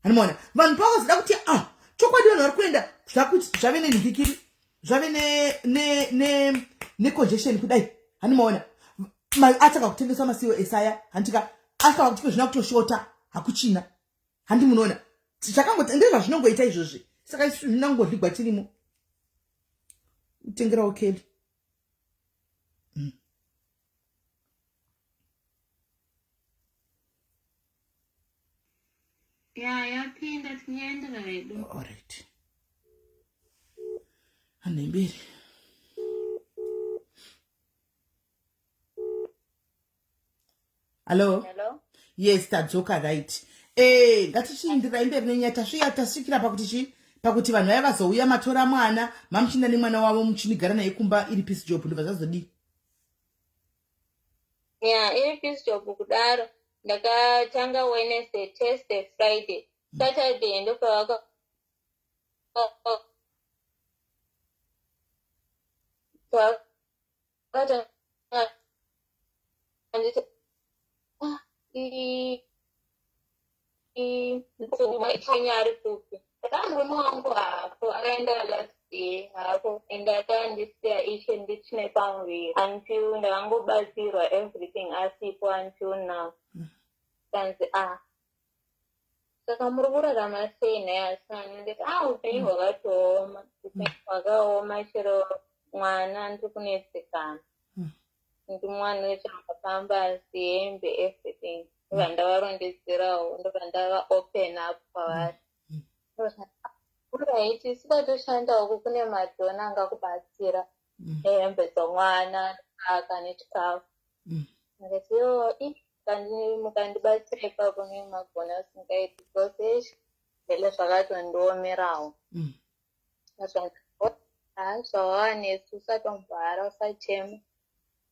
handimaona. Vanhu pavazoda kuti ah, chokwadi vanhu vari kuenda, zvakuti zvave nenhikikiri, zvave necongestion kudai, handimaona, atanga kutengesa maCOS aya, handika, asava kuti zvina kutoshota, hakuchina, handi munoona? Zvakangoti ndezvazvinongoita izvozvi. Saka isu zvinangodligwa tirimo. Utengerawo Kelly.
Ya, yapinda, tinyaendera hedu.
Alright, handei mberi. Hallo?
Hello?
Yes, tadzoka. Right, ngatichiindirai mberi nenyaya. Tasvika, tasvikira pakuti chi pakuti vanhu vaya vazouya, matora mwana, mamuchinda nemwana wavo, muchinigara naye kumba, iri piece job. Ndobva zvazodii?
Ya, iri piece job kudaro. Ndakatanga Wednesday, Thursday, Friday, Saturday ndopavaka vakatanga nditi ah, Kenya ari kupi? Murume wangu hapo, akaenda last. Ye hako and akandisiya ishe ndichine pamuviri until ndakangobatsirwa everything asipo until now. Kanzi ah saka muri kurarama sei nhai asana? Ndikati ah upenyu hwakatooma, upenyu hwakaoma chero mwana ndiri kunetsekana. Ndimwana wechangafamba asi hembe everything. Ndobva ndavarondedzerawo ndobva ndava open up kwavari. Alright, isu kwatoshanda uku kune madhona angakubatsira nehembe dzomwana aka nechikafu. Ndikati yo mukandibatsira ipapo nemagona asingaiti because eish vele zvakatondiomerawo. Zvawava nesu usatombwara usachema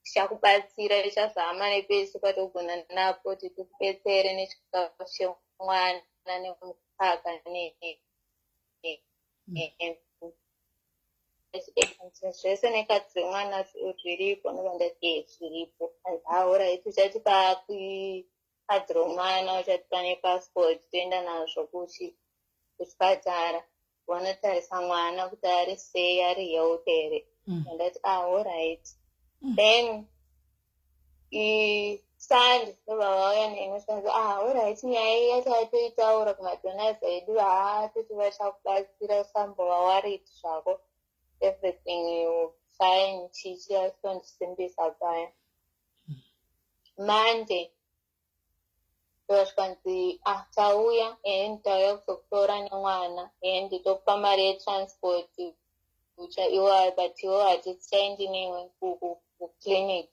tichakubatsira tichazama nepese patogona napo kuti tikubetsere nechikafu chemwana nemukaka zvese nekadzi remwana zviripo ndobva ndati ee zviripo aorit uchatipa kadhi romwana uchatipa nepassport toenda nazvo kuchi kuchipatara vanotarisa mwana kuti ari sei ari health here. Ndati ah alright. Then Sunday ndobva vauya neni zvikanzi ah alright nyaya iya tatoitaura kumadonors edu haa toti vachakubatsira usambova worried zvako everything you fine chichi achitondisimbisa paya. Monday ndozvikanzi ah tauya and tauya kuzokutora nemwana and tokupa mari yetransport ucha iwe but iwe hatichaendi newe kuclinic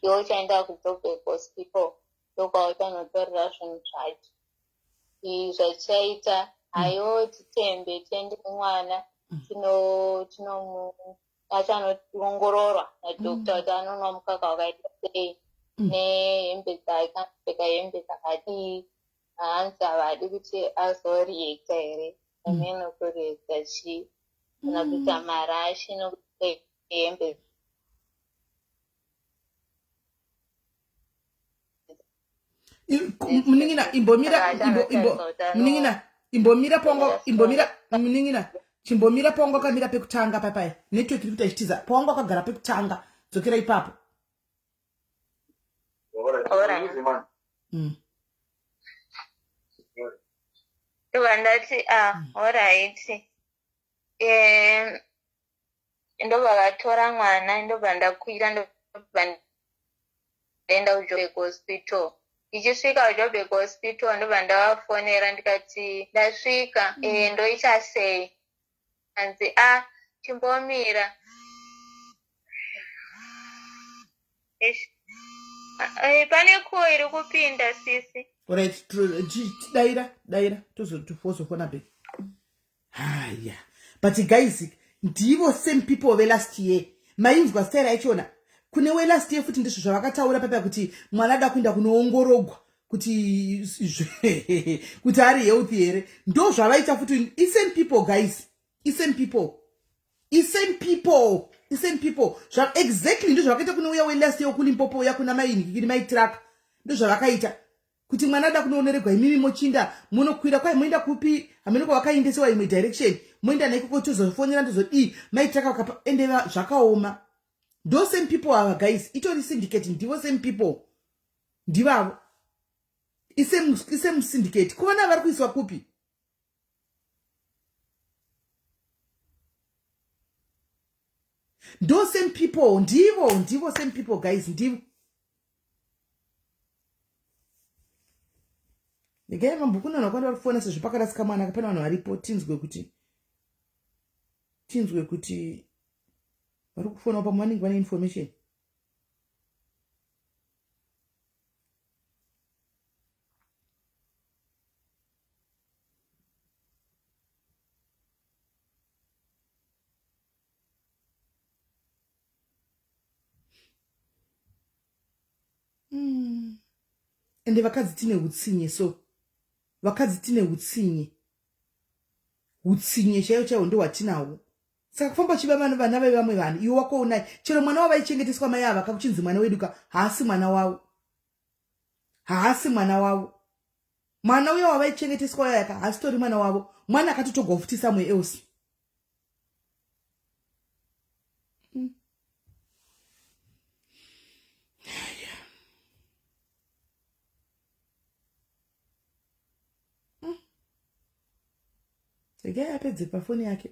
iwe uchaenda kuJoburg hospital ndokwauchanotorera zvinhu zvacho zvatichaita haiwo titembe tiende nemwana tinomu achanoongororwa nadoctor kuti anonwa mukaka wakaita sei nehembe dzake anopfeka hembe dzakadii hanzi havadi kuti azoreacta here amene kureacta chii kana kuita marashi nokupfeka hembe.
Munin'ina imbomira imbo munin'ina imbomira pongo imbomira munin'ina chimbomira pongo wakamira pekutanga papaya network iri kuita ichitiza pawanga wakagara pekutanga dzokera ipapo.
Ndobva ndati ah alright ndobva vatora mwana ndobva ndakwira ndobva ndaenda kuJoburg hospital. Ndichisvika kuJoburg hospital ndobva ndavafonera ndikati ndasvika ndoita sei? Hanzi a chimbomira. Pane call iri kupinda sisi.
Alright, daira daira tozofona back. Haya, but guys ndivo same people velast year mainzwa style yachona kune welast year futi ndizvo zvavakataura papa kuti mwana ada kuenda kunoongorogwa kuti kuti ari healthy here ndo zvavaita futi isame people guys isame people isame people isame people zva exactly ndo zvavakaita kune uya welast year wekulimpopo uya kuna mainikikiri maitraka ndo zvavakaita kuti mwana ada kunooneregwa imimi mochinda munokwira kwai moenda kupi hameno kwavakaendesewa imwe direction moenda naikoko tozofonera ndozodii maitaka vakapa ende zvakaoma ndo same people ava guys itori syndicate ndivo same people ndivavo isame syndicate kuvana vari kuiswa kupi ndo same people ndivo ndivo same people guys ndivo regai vambokunana kwanda vari kufona sezvo pakarasika mwana kapane vanhu varipo tinzwe kuti tinzwe kuti vari kufonawo pamwe vanenge vane information. Ende vakadzi tine utsinye so vakadzi tine utsinye utsinye chaiwo chaiwo ndo hwatinahwo saka kufamba uchiba vana vevamwe vanhu iwe wako unai chero mwana wavaichengeteswa mai ava kakuchinzi mwana wedu ka haasi mwana wavo haasi mwana wavo mwana uya wavaichengeteswa uya ka haasitori mwana wavo mwana akatotogwa futi somewhere else. Regai apedze pafoni yake.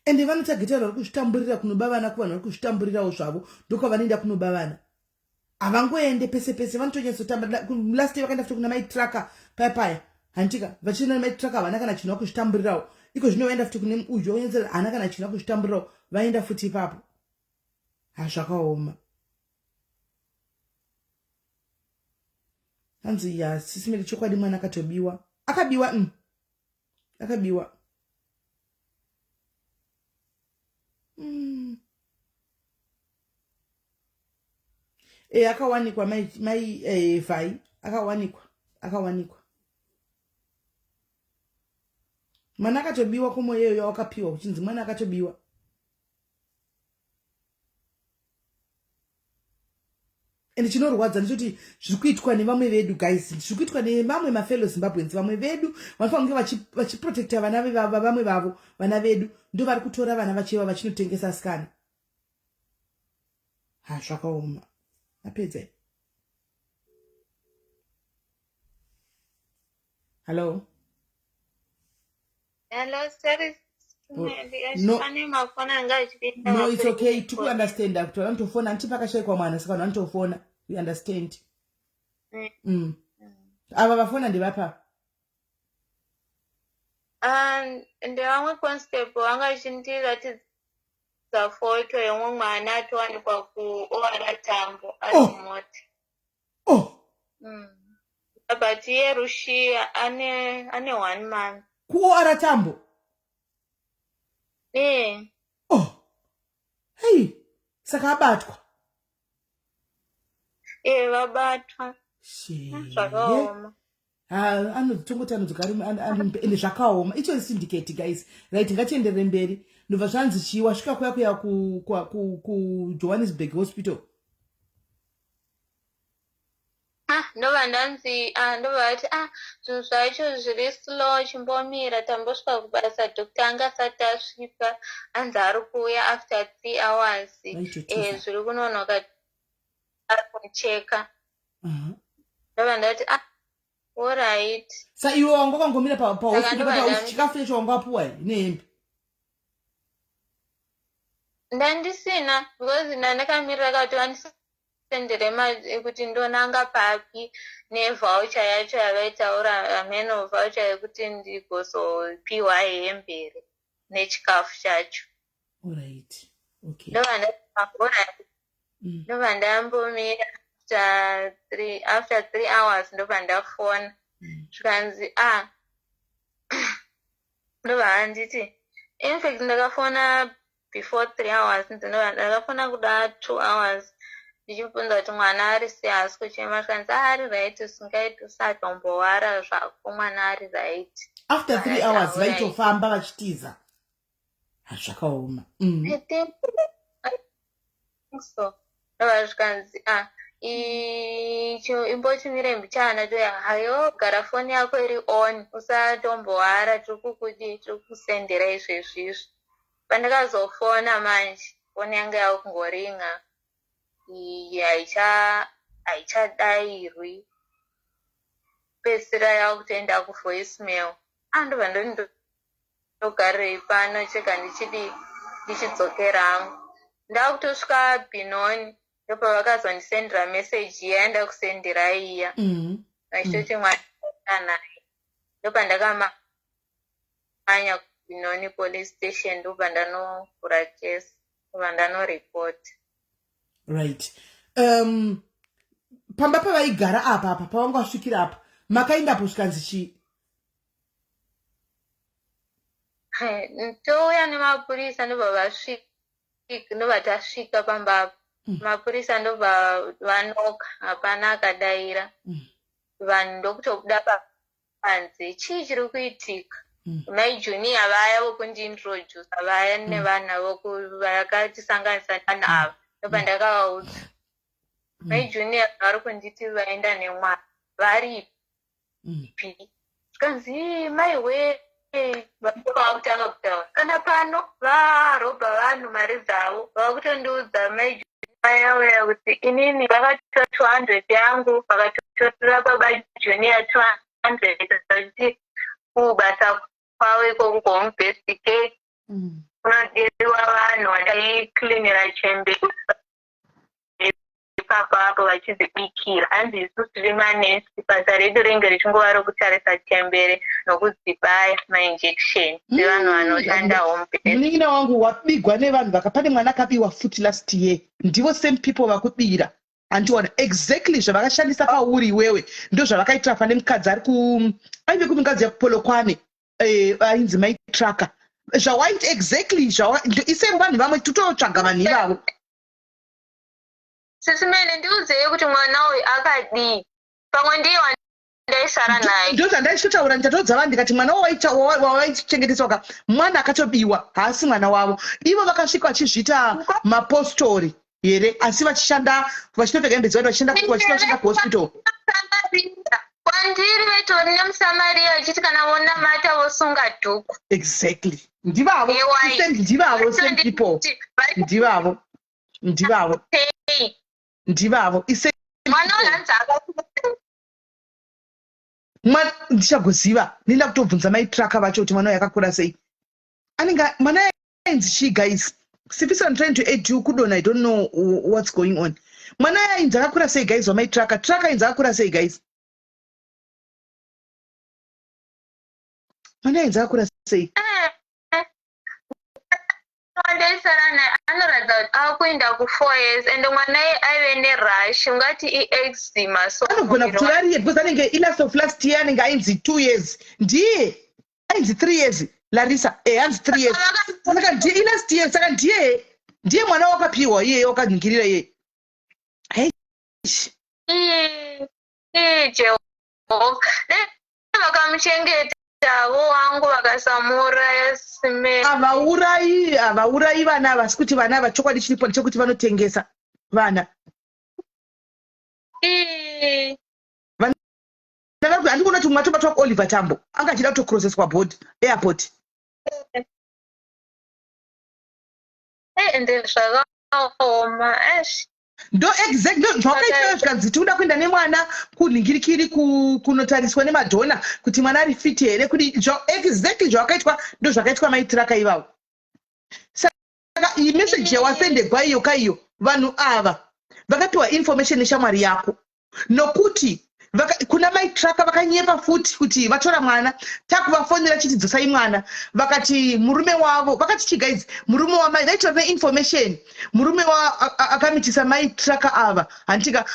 Ende vanotageta vari kuzvitamburira kunoba vana kuvanhu vari kuzvitamburirawo zvavo, ndokwavanoenda kunoba vana. Havangoende pese pese, vanotonyatsotamba. Last year vakaenda futi kuna maitraka paya paya, handitika vachienda maitraka, havana kana chinhu, vakuzvitamburirawo. Iko zvino vaenda futi kune uyu onyatsa, haana kana chinhu, vakuzvitamburirawo, vaenda futi ipapo. Hazvakaoma. Hanzi ya sisimiri, chokwadi mwana akatobiwa, akabiwa, Akabiwa. E, akawanikwa mai, mai e, vhai akawanikwa, akawanikwa mwana akatobiwa. Komo iyoyo wakapiwa kuchinzi mwana akatobiwa. And chinorwadza ndechoti zviri kuitwa nevamwe vedu, guys, zviri kuitwa nevamwe mafellow Zimbabweans. Vamwe vedu vanofanira kunge vachiprotecta vana vevamwe vavo, vana vedu ndo vari kutora vana vacheva vachinotengesa asikana. Ha, zvakaoma. Apedza. Hallo?
Hello, sorry.
No.
Pane mafoni anga achipinda.
No, it's okay, tikuunderstanda kuti vanotofona, handiti pakashaikwa mwana, saka vanhu vanotofona. We understand. Ava vafona ndevapa?
Ah, ndevamwe constable vanga vachindiratidza foto yemumwe mwana atowanikwa kuOR Tambo ari
Oh.
mumota.
Oh.
But iye Rushiya ane 1 month.
KuOR Tambo?
Eh.
Oh, hei, saka abatwa?
Eh, vabatwa. Zvakaoma.
Anotongoti anodzoka ari, ende zvakaoma. Icho syndicate, guys. Right, ngatienderere mberi. Ndobva zvanzi chii wasvika kuya kuya kuJohannesburg Hospital?
Ah, ndobva ndanzi, ah, ndobva vati, ah, zvinhu zvacho zviri slow, chimbomira tambosvika kubasa, doctor anga asati asvika, anzi ari kuuya after 3 hours.
Vaitotiza.
Eh, zviri kunonoka, ari kumucheka. Ndobva ndati, ah, alright.
Sa iwe wanga wakangomira pahospital?
Saka ndobva
Chikafu chacho wanga wapuwa here nehembe?
Ndandisina, because ndandakamirira kuti vandisendere kuti ndonanga papi nevoucher yacho yavaitaura, hameno voucher yekuti ndigozopiwa hembe nechikafu chacho.
Alright, okay.
Ndobva ndati, alright. Ndobva ndambomira after 3 hours, ndobva ndafona, zvikanzi, ah, ndobva handiti, in fact ndakafona before 3 hours, ndobva ndakafona kuda 2 hours ndichibvunza kuti mwana ari sei, haasi kuchema. Zvikanzi, ah, ari right, usingaiti, usatombowara zvako, mwana ari right.
After 3
Alright,
hours?
Alright.
Vaitofamba vachitiza. Hazvakaoma.
I think so. Ndobva zvikanzi, ah, imbochimire mbichana toya. Hayo, gara foni yako iri on, usatombowara, tiri kukudi, tiri kukusendera izvezvizvi. Pandakazofona manje, foni yanga yakungoringa, iyi haichadairwi, pedzisira yakutoenda kuvoicemail. Ah, ndobva ndoti ndogarirei pano, chega ndichidi ndichidzokera hangu. Ndakutosvika Benoni, ndopavakazondisendera meseji iya yandakusendera iya, vachitoti mwana naye. Ndopandakamanya kuBenoni Police Station, ndobva ndanovhura kesi, ndobva ndanoripota.
Right, pamba pavaigara apa, apa pavanga vasvikira apa, makaendapo zvikanzi chii?
Touya nemapurisa, ndobva vasvika, ndobva tasvika pamba apa. Mapurisa ndobva vanoka, hapana akadaira. Vanhu ndokutobuda panze, chii chiri kuitika? Mai Junior vaya vokundiintrodusa vaya nevana vakatisanganisa nevanhu ava, ndobva ndakavaudza, mai Junior vari kunditi vaenda nemwana, varipi? Zvikanzi, mai we. Vakutanga kutaura kana pano varobha vanhu mari dzavo, vakutondiudza mai vayauya kuti inini vakatora 200 yangu, vakatorera baba Junior 200, vachiti kubasa kwavo ikoko kuhome based care kunodiwa vanhu vaicleanira chembere ipapo apo vachidzibikira. Hanzi isu tiri manesi, basa redu ringe richingova rokutarisa chembere nokudzibaya mainjection sevanhu vanoshanda home based.
Munin'ina wangu wabigwa nevanhu vaka, pane mwana akabiwa futi last year. Ndivo same people vakubira, handiona exactly zvavakashandisa pauri iwewe ndo zvavakaitira pane mukadzi ari ku aive kumukadzi yakuPolokwane, ainzi maitraka zvawaita exactly isei vanhu vamwe tototsvaga vanhu ivavo.
Sisi Mene, ndiudzei kuti mwana uyu akadii, pamwe ndiye wandaisara naye.
Ndo zvandaichitotaura, ndichatodza vanhu ndikati mwana wawaichengeteswa ka, mwana akatobiwa, haasi mwana wavo. Ivo vakasvika vachizviita mapostori here, asi vachishanda, vachitopfeka hembe dzevanhu, vachitoshanda kuhospital.
Kwandiri vetori nemuSamariya, vachiti kana vonamata vosunga dhuku.
Exactly, ndivavo. Ndivavo, same people, ndivavo, ndivavo, ndivavo.
Mwana uyu hanzi
Ndichagoziva, ndinda kutobvunza maitraka vacho kuti mwana uyu akakura sei, anenge mwana ainzi chii. Guys, Sifisa, I'm trying to add you kudona, I don't know what's going on. Mwana ainzi akakura sei, guys? Wamaitraka traka ainzi akakura sei, guys? Mwana ainzi akakura sei?
Wandaisara naye anoratidza kuti akuenda ku4 years, and mwana iye aive nerash, ungati ieczema. So
anogona kutora ariye because anenge ilast of last year, anenge ainzi 2 years, ndiye ainzi 3 years. Larisa, hanzi 3 years, saka ndiye ilast year, saka ndiye mwana wakapiwa iyeye, wakaningirira iyeye.
Jehovha, dai vakamuchengetavo wangu, vakasamuuraya sime.
Havaurayi, havaurayi vana ava, asi kuti vana ava, chokwadi chiripo ndechekuti vanotengesa vana. Handikuona kuti mwatobatwa kuOliver Tambo anga achida kutocrosseswa board airport.
Ende zvakaoma, ash.
Ndo exact ndo zvakaitwa, zvikanzi tikuda kuenda nemwana kunhingirikiri kunotariswa nemadhona kuti mwana ari fit here kudi. Exactly zvavakaitwa ndo zvakaitwa maitiraka ivavo. Saka iyi message yawasendegwa iyo kaiyo, vanhu ava vakapiwa information neshamwari yako, nokuti kuna maitraka vakanyepa futi kuti vatora mwana. Takuvafonera chiti dzosai mwana, vakati murume wavo, vakati chi guys, murume wamai vaitora neinformation, murume akamitisa maitraka ava, handitika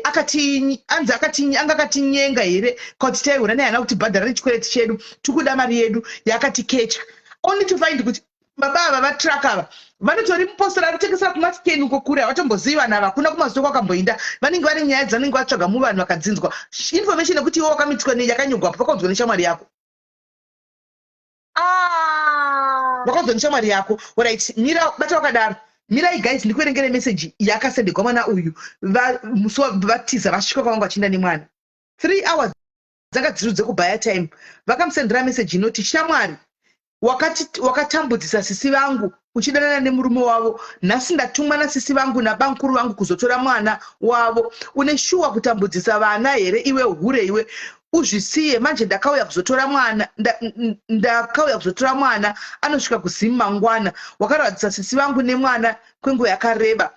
akati anzi akati anga akatinyenga here kuti taihura naye, hana kutibhadhara nechikwereti chedu, tikuda mari yedu yaakatikecha, only to find kuti baba ava vatraka ava vanotori mupostori ari kutengesera kumasikeni uko kure, havatombozivi vanhu ava, hakuna kumasoko akamboinda. Vanenge vane nyaya dzavanenge vatsvaga muvanhu, vakadzinzwa information yekuti iwe wakamitswa yakanyogwapo, vakaudzwa neshamwari yako.
Ah.
Vakaudzwa neshamwari yako. Alright, mira, bata wakadaro, mirai guys, ndikuverengere meseji yakasendegwa mwana uyu musi vatiza vasvika kwavanga vachienda nemwana. 3 hours dzanga dziri dzekubhaya time, vakamusendera meseji inoti, "Shamwari, wakatambudzisa sisi vangu uchidanana nemurume wavo. Nhasi ndatumwa nasisi vangu nabankuru vangu kuzotora mwana wavo. Une shuwa kutambudzisa vana here iwe hure iwe? Uzvisiye manje. Ndakauya kuzotora mwana, ndakauya kuzotora mwana, anosvika kuZimu mangwana. Wakarwadzisa sisi vangu nemwana kwenguva yakareba.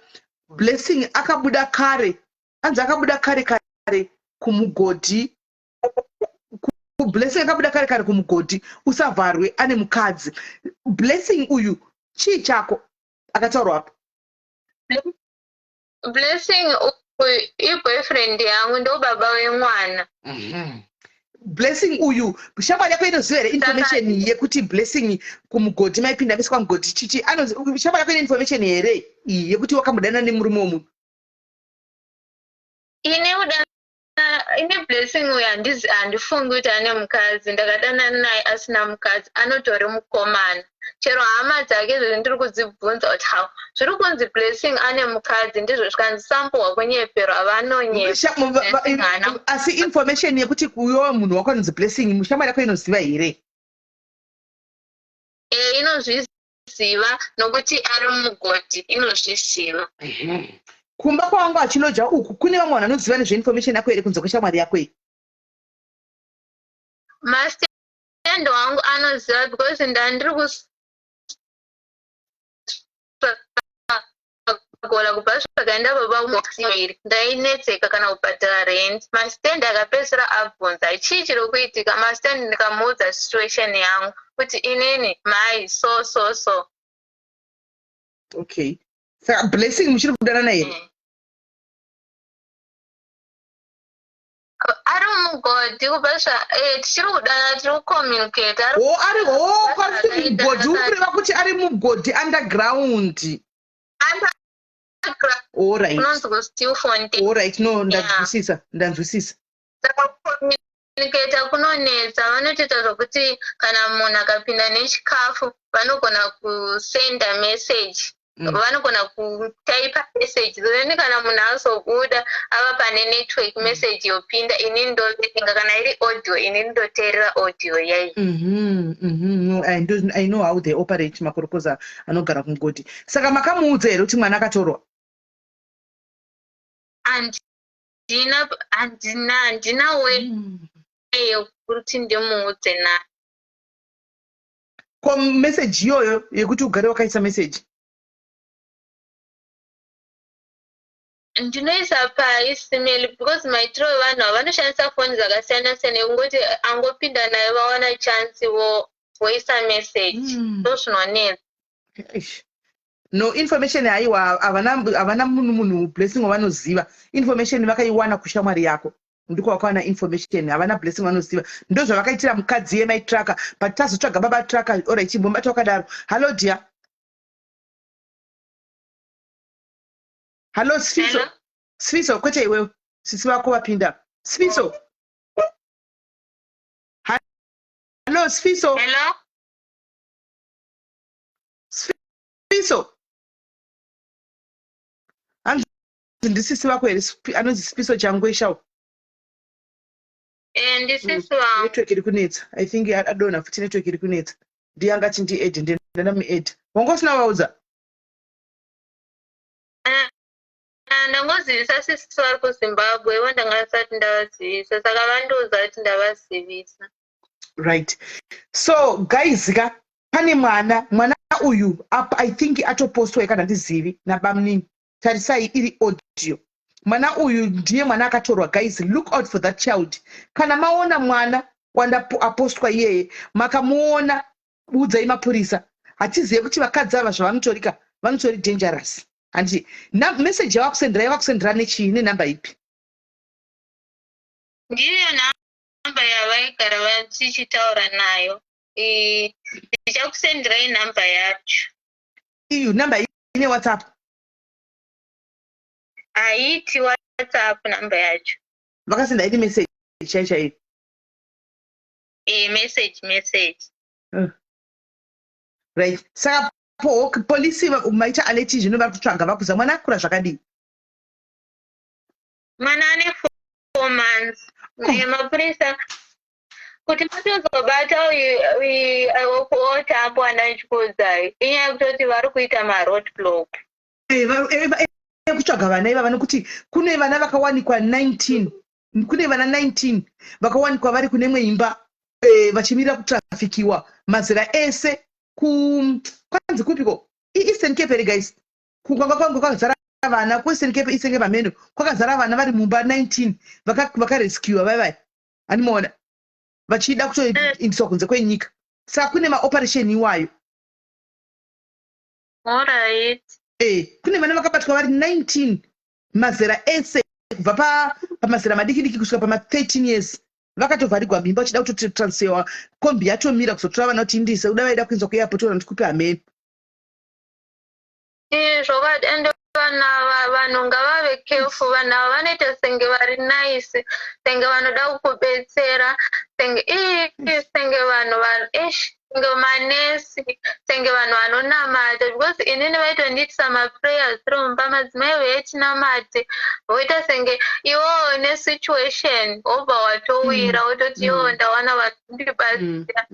Blessing akabuda kare, anzi akabuda kare kare kumugodhi. Blessing akabuda kare kare kumugodhi, usavharwe, ane mukadzi." Blessing uyu chii chako akataurwa apa?
Blessing uyu iboyfriend yangu, ndo baba wemwana.
Blessing uyu, shamwari yako inoziva here information yekuti Blessing kumugodhi maipinda miswa mugodhi chichi? Shamwari yako ine information here iyi yekuti wakambodana nemurume womunhu?
Ine kudana, ine Blessing uyu handifungi kuti ane mukadzi. Ndakadanana naye asina mukadzi, anotori mukomana. Chero hama dzake zvezvi ndiri kudzibvunza kuti hau, zviri kunzi Blessing ane mukadzi ndizvo? Zvikanzi sambohwa kunyeperwa, vanonyepa.
Asi information yekuti uyo munhu wako anonzi Blessing, shamwari yako inoziva here?
Inozviziva nokuti ari mugodhi, inozviziva.
Kumba kwawanga achiloja uku kune vamwe vanhu vanoziva nezveinformation yako here kunze kweshamwari yako iyi?
Mastand wangu anoziva because ndandiri kugola kubva zvakaenda baba iri, ndainetseka kana kubhadhara rent. Mastand akapedzisira abvunza chii chiri kuitika. Mastand ndikamuudza situation yangu kuti inini mai so so so.
Okay, saka Blessing muchiri kudanana here?
Ari mugodhi kubva zva tichiri kudana, tiri kucommunicate.
O, ari o kwari mugodhi, uri kureva kuti ari mugodhi underground? Allright.
Unonzi kuStilfontein.
Allright, no, ndanzwisisa, ndanzwisisa.
Saka kucommunicata kunonetsa. Vanotoita zvokuti kana munhu akapinda nechikafu vanogona kusenda message, vanogona kutaipa message, then kana munhu azobuda ava pane network, message yopinda, inini ndoverenga. Kana iri audio, inini ndoteerera audio yai.
No, I know how they operate, makorokoza anogara kumugodhi. Saka makamuudza here kuti mwana akatorwa?
Handina, handina, handina way yekuti ndimuudze nayo.
Ko message iyoyo yekuti ugare wakaisa message?
Ndinoisa paemail because maitiro evanhu ava, vanoshandisa foni dzakasiyana siyana, ekungoti angopinda nayo vawana chance voisa message. Ndo zvinonetsa.
Eish. No information, haiwa, havana, havana munhu Blessing wavanoziva. Information vakaiwana kushamwari yako, ndiko vakawana information. Havana Blessing vanoziva. Ndo zvavakaitira mukadzi yemaitraka, but tazotsvaga baba traka. Alright, chimbomubata wakadaro. Hallo dear, hallo Sifiso.
Hello?
Sifiso, kwete iwewe, sisi vako vapinda. Sifiso, hallo Sifiso.
Hello.
Sifiso, hanzi ndisisi vako here? Anonzi Sifiso Changweshawo.
Ndisisi vangu.
Network iri kunetsa. I think adonha futi, network iri kunetsa. Ndiye angati ndiadd, ndandamuadd. Wanga usina vaudza?
Ndangozivisa sisi vari kuZimbabwe, ivo ndanga ndisati ndavazivisa, saka vandiudza kuti ndavazivisa.
Right, so guys ka, pane mwana, mwana uyu I think atopostwa kana ndizivi nabamnini. Tarisai, iri audio. Mwana uyu ndiye mwana akatorwa. Guys, look out for that child. Kana maona mwana wanda apostwa iyeye, makamuona, udzai mapurisa. Hatizive kuti vakadzi ava zvavanotorika, vanotori dangerous, handiti? Message yavakusendera, yavakusendera nechii, nenhamba ipi?
Ndiyo nhamba yavaigara vachichitaura nayo. Ndichakusenderai nhamba yacho.
Iyo namba ine WhatsApp?
Haiti WhatsApp nhamba yacho.
Vakasenda iri message chai chaiyo?
Message, message.
Right, saka polisi maita alert zvino, vari kutsvaga, vakuza mwana akura zvakadii?
Mwana ane 4 months. Mapurisa kuti matozobata uyu otambo wandachikuudzai, inyaya yekutoti vari kuita maroad block.
Kutsvaga vana ivava, nokuti kune vana vakawanikwa 19, kune vana 19 vakawanikwa vari kune imwe imba, vachimirira kutrafikiwa, mazera ese. Kwanzi kupiko? IEastern Cape here, guys? Kwanga kwangu kwakazara vana kuEastern Cape, Eastern Cape hameno, kwakazara vana vari mumba 19, vakarescuwa vai vai, handimaona, vachida kutoindiswa kunze kwenyika. Saka kune maoperation iwayo.
Alright.
Kune vana vakabatwa vari 19, mazera ese, kubva pamazera madiki diki kusvika pama13 years, vakatovharigwa mimba vachida kutotransferwa. Kombi yatomira kuzotora vana kuti indise kuda, vaida kuinzwa kuairport ona ndikupi hameno.
Zvokwadi, ende vanhu ava, vanhu ngavave careful. Vanhu ava vanoita senge vari nice, senge vanoda kukubetsera, senge ii, senge vanhu ish. Senge manesi, senge vanhu vanonamata, because inini vaitondiitisa maprayers tiri mumba, madzimai vetinamate, voita senge iwewo nesituation wobva watowira, wototi iwewo ndawana vanondibatsira.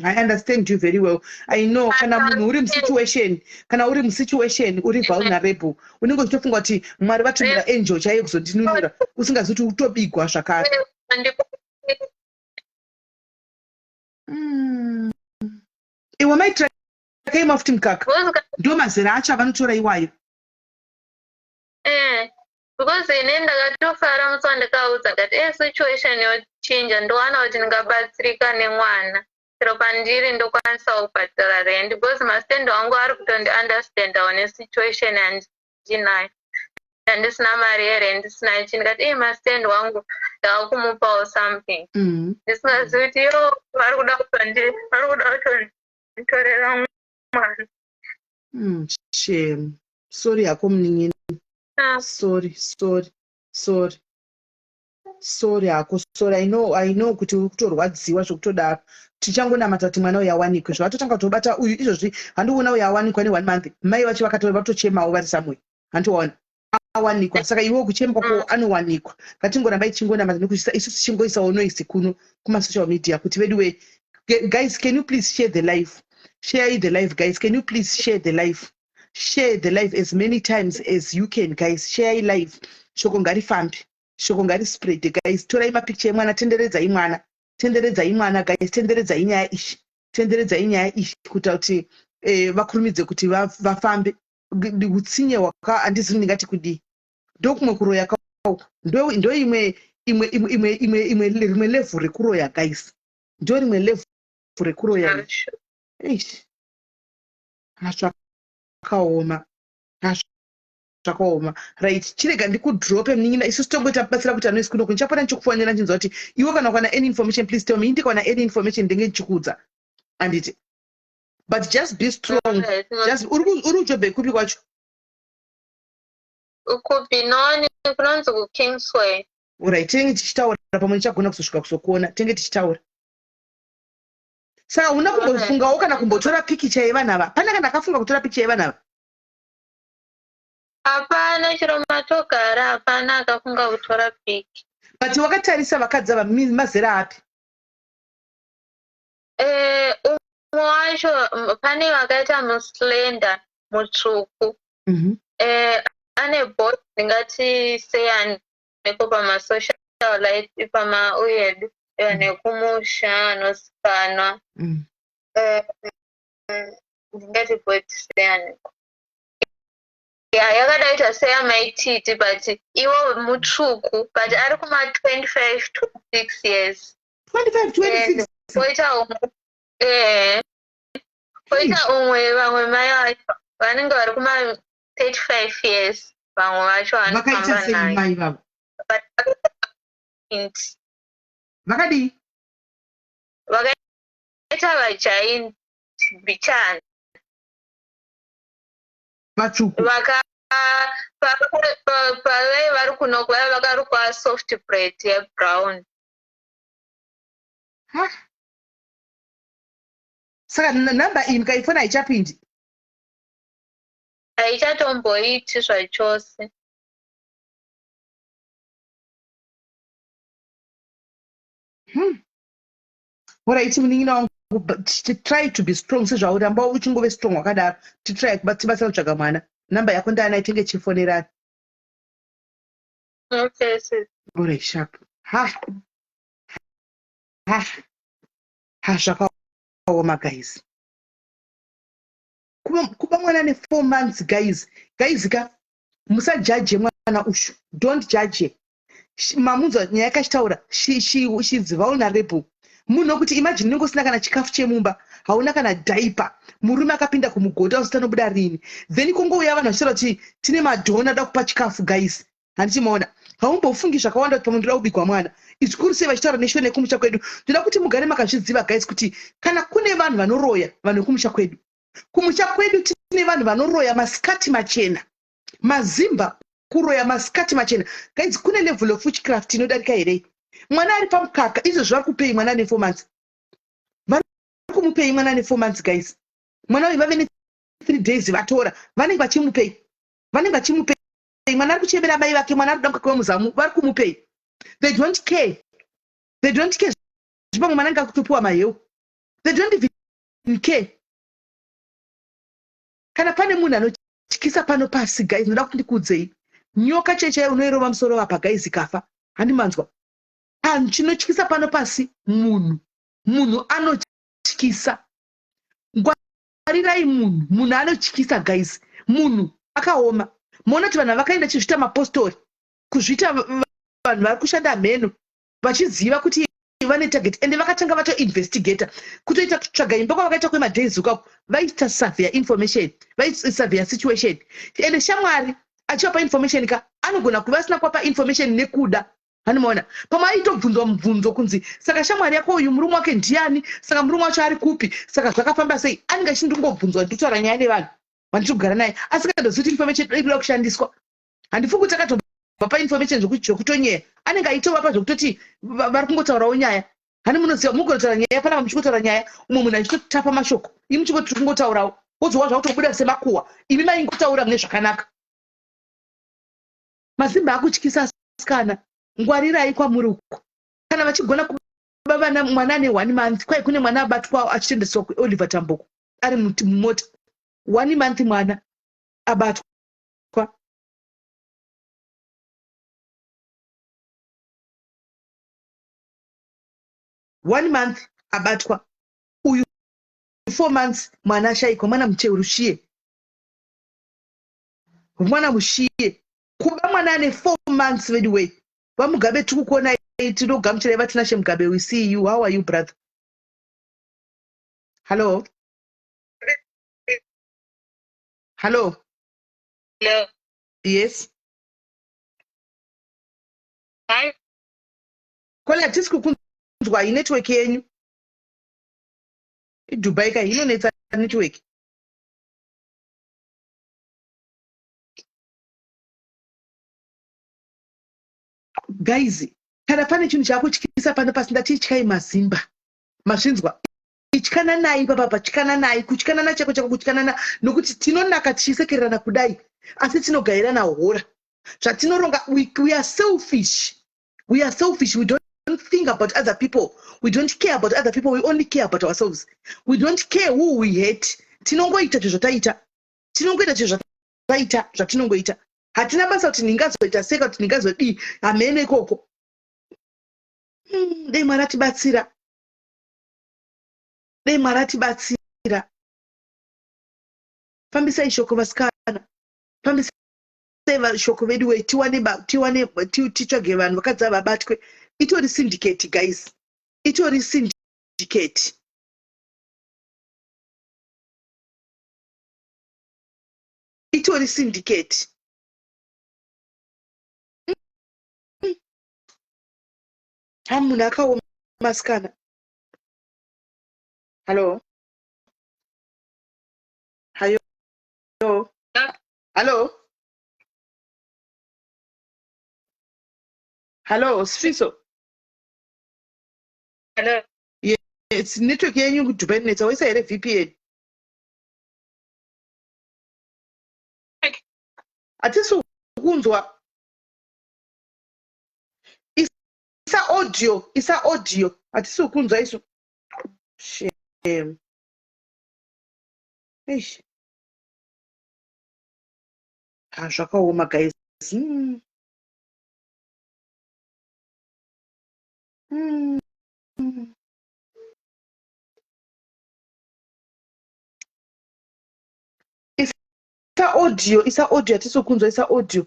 I understand you very well. I know kana munhu uri musituation, kana uri musituation uri vulnerable, unenge uchitofunga kuti Mwari vatumira angel chaiye kuzondinunura, usingazivi kuti utobigwa zvakare. Iwe maitira kaima futi mukaka. Ndo mazera acho avanotora iwayo.
Because ini ndakatofara musi wandikaudza, ndikati situation yochinja, ndowana kuti ndingabatsirika nemwana, chero pandiri ndokwanisawo kubhadhara rent, because mastand wangu ari kutondi-understandawo nesituation yandinayo, yandisina mari yerent, ndisina chi. Ndikati mastand wangu ndava kumupawo something, ndisingazivi kuti yo vari kuda kutonditorera mwana.
Shame, sorry hako munin'ina. Sorry, sorry, sorry, sorry hako, sorry. I know kuti uri kutorwadziwa zvekutodaro. Tichangonamata kuti mwana uyu awanikwe. Zvavatotanga kutobata uyu izvozvi, handikuona uyu awanikwa ne1 month, mai vacho vatochemawo vari somewhere. Handitoona awanikwa, saka iwewo kuchema kwako anowanikwa. Ngatingoramba tichingonamata nekuchisa isu tichingoisawo noise kuno kumasocial media kuti vedu we, guys, can you please share the live? Share the live, guys. Can you please share the live? Share the live as many times as you can, guys. Share live. Shoko ngarifambe, shoko ngarispread, guys. Torai mapicture emwana, tenderedzai mwana, tenderedzai mwana, guys. Tenderedzai nyaya iyi, tenderedzai nyaya iyi kuita kuti vakurumidze kuti vafambe. Utsinye hwaka, handizivi ndingati kudii. Ndokumwe kuroya kauku, ndo imwe rimwe level rekuroya, guys. Ndo rimwe level rekuroya. Eish, zvakaoma, zvakaoma. Right, chirega ndikudrope, munin'ina. Isusu tongoita batsira kuti anoisi kunoku. Ndichapota ndichikufonera nchinzwa kuti iwe kana ukawana any information, please tell me. Ndikawana any information ndenge ndichikuudza, handiti? But just be strong. Just uri kuJoburg kupi kwacho?
KuBenoni, kunonzi kuKingsway.
Alright, tinenge tichitaura pamwe ndichagona kuzosvika kuzokuona. Tinenge tichitaura. Saka una kumbofungawo kana kumbotora pikicha yevanhu ava? Pane kana akafunga kutora pikicha yevanhu ava?
Hapana, chero matogara hapana akafunga kutora piki.
But wakatarisa vakadzi ava, mazera api?
Umwe wacho, pane vakaita muslender, mutsvuku. Ane body ndingati seyaneko pamasocial life, pamauyedu nekumusha anozikanwa. Ndingati body seyaneko ya yakadaita seyamaititi, but iwo mutsvuku, but ari kuma 25 26 years.
25, 26?
Koita umwe, koita umwe, vamwe mai vacho vanenge vari kuma 35 years, vamwe vacho
Vakaita
vanofamba
sei
naye.
mai vavo?
But vakaita
Vakadii?
Vakaita vagiant bichana.
Vatsvuku?
Vaka pavai vari kunoku vaiva vakarukwa soft braid yebrown.
Ha. Saka nhamba iyi mukaifona haichapindi?
Haichatomboiti zvachose.
Alright, munin'ina wangu, but try to be strong sezvauramba uchingove strong wakadaro. Titry tibatsira kutsvaga mwana. Namba yako ndaana, itenge chifonerani.
Okay, sis.
Alright, sharp. Ha ha ha, zvakaoma, guys. Kuba mwana ne4 months, guys. Guys ka, musajudge mwana ushu. Don't judge. Mamunzwa nyaya yakachitaura. She's vulnerable. Munhu wekuti imagine unenge usina kana chikafu chemumba, hauna kana diaper, murume akapinda kumugodha usati anobuda rini, then kongouya vanhu vachitaura kuti tine madonor da kupa chikafu. Guys, handichimaona, haumbofungi zvakawanda kuti pamwe ndoda kubigwa mwana. Zvikuru sei vachitaura neshona yekumusha kwedu. Ndoda kuti mugare makazviziva, guys, kuti kana kune vanhu vanoroya, vanhu vekumusha kwedu. Kumusha kwedu tine vanhu vanoroya masikati machena. Mazimba kuroya masikati machena, guys. Kune level of witchcraft inodarika here? Mwana ari pamukaka izvozvo, vari kupei mwana ane 4 months? Vari Vari kumupei mwana ane 4 months, guys? Mwana uyu vave ne3 days vatora. Vanenge vachimupei? Vanenge vachimupei? Mwana ari kuchemera mai vake, mwana ari kuda mukaka wemuzamu. Vari kumupei? They don't care, they don't care. Zvipamwe mwana anenge akutopiwa maheu. They don't even care. Kana pane munhu anotyisa pano pasi, guys, ndoda kuti ndikuudzei, nyoka chaichaiyo unoirova musoro apa, guys, ikafa. Handimanzwa? Panhu chinotyisa pano pasi munhu. Munhu anotyisa. Ngwarirai munhu. Munhu anotyisa, guys. Munhu akaoma. Maona kuti vanhu vakaenda chizviita mapostori, kuzviita vanhu vari kushanda mheno, vachiziva kuti vane target. Ende vakatanga vatoinvestigata, kutoita kutsvaga imba kwavakaita kwemadays ukako. Vaita surveya information, vaisurveya situation. Ende shamwari achivapa information ka, anogona kuva asina kuvapa information nekuda. Hanimaona pamwe aitobvunzwa mubvunzo kunzi, "Saka shamwari yako uyu murume wake ndiani? Saka murume wacho ari kupi? Saka zvakafamba sei?" Anenge achindingobvunzwa, nditotaura nyaya nevanhu vandiri kugara naye, asingandozivi kuti information iri kuda kushandiswa. Handifungi kuti akatobva information zvekutonyeya. Anenge aitovapa zvekutoti vari kungotaurawo nyaya. Hani munoziva, mugotaura nyaya panapa, muchingotaura nyaya, umwe munhu achitotapa mashoko, imi muchingoti tiri kungotaurawo, wozova zvakutobuda semakuhwa. Imi maingotaura mune zvakanaka. Mazimba akutyisa asikana. Ngwarirai kwamuri uko. Kana vachigona kuba vana, mwana ane 1 month, kwai kune mwana abatwa achitendeswa kuOliver Tamboko ari mumota. 1 month mwana abatwa. 1 month abatwa uyu, 4 months mwana ashayikwa. Mwana mucheurushiye, mwana mushiye. Kuba mwana ane 4 months vedu wei. VaMugabe, tiri kukuonai, tinogamuchirai. VaTinashe Mugabe, we see you. How are you, brother? Hallo, hallo.
Hello.
Yes.
Hi.
Kole, hatisi kukunzwa. Inetwork yenyu iDubai ka, inonetsa network. Guys, kana pane chinhu chaakutyisa pano pasi, ndatityai mazimba. Mazvinzwa? Ityananai papapa, tyananai, kutyanana chako chako, kutyanana, nokuti tinonaka tichisekererana kudai, asi tinogairana hora zvatinoronga. We are selfish, we are selfish. We don't think about other people, we don't care about other people, we only care about ourselves. We don't care who we hate. Tinongoita zvo zvataita, tinongoita zvo zvataita, zvatinongoita. Hatina basa kuti ndingazoita seka, kuti ndingazodii, hamene ikoko. Dei Mwari atibatsira, dei Mwari atibatsira. Fambisai shoko, vasikana, fambisai shoko vedu wei. Tiwane, tiwane, titsvage vanhu vakadzi ava vabatwe. Itori syndicate, guys, itori syndicate, itori syndicate. Ha, munhu akaoma, asikana. Hallo, hayo, hallo, hallo, Sifiso.
Hello.
Yes, network yenyu kuDubai netsa. Waisa here VPN? Hatisi kunzwa. Isa audio, isa audio, hatisi kunzwa isu. Shame. Eish, ha, zvakaoma, guys. Isa audio, isa audio, hatisi kunzwa. Isa audio.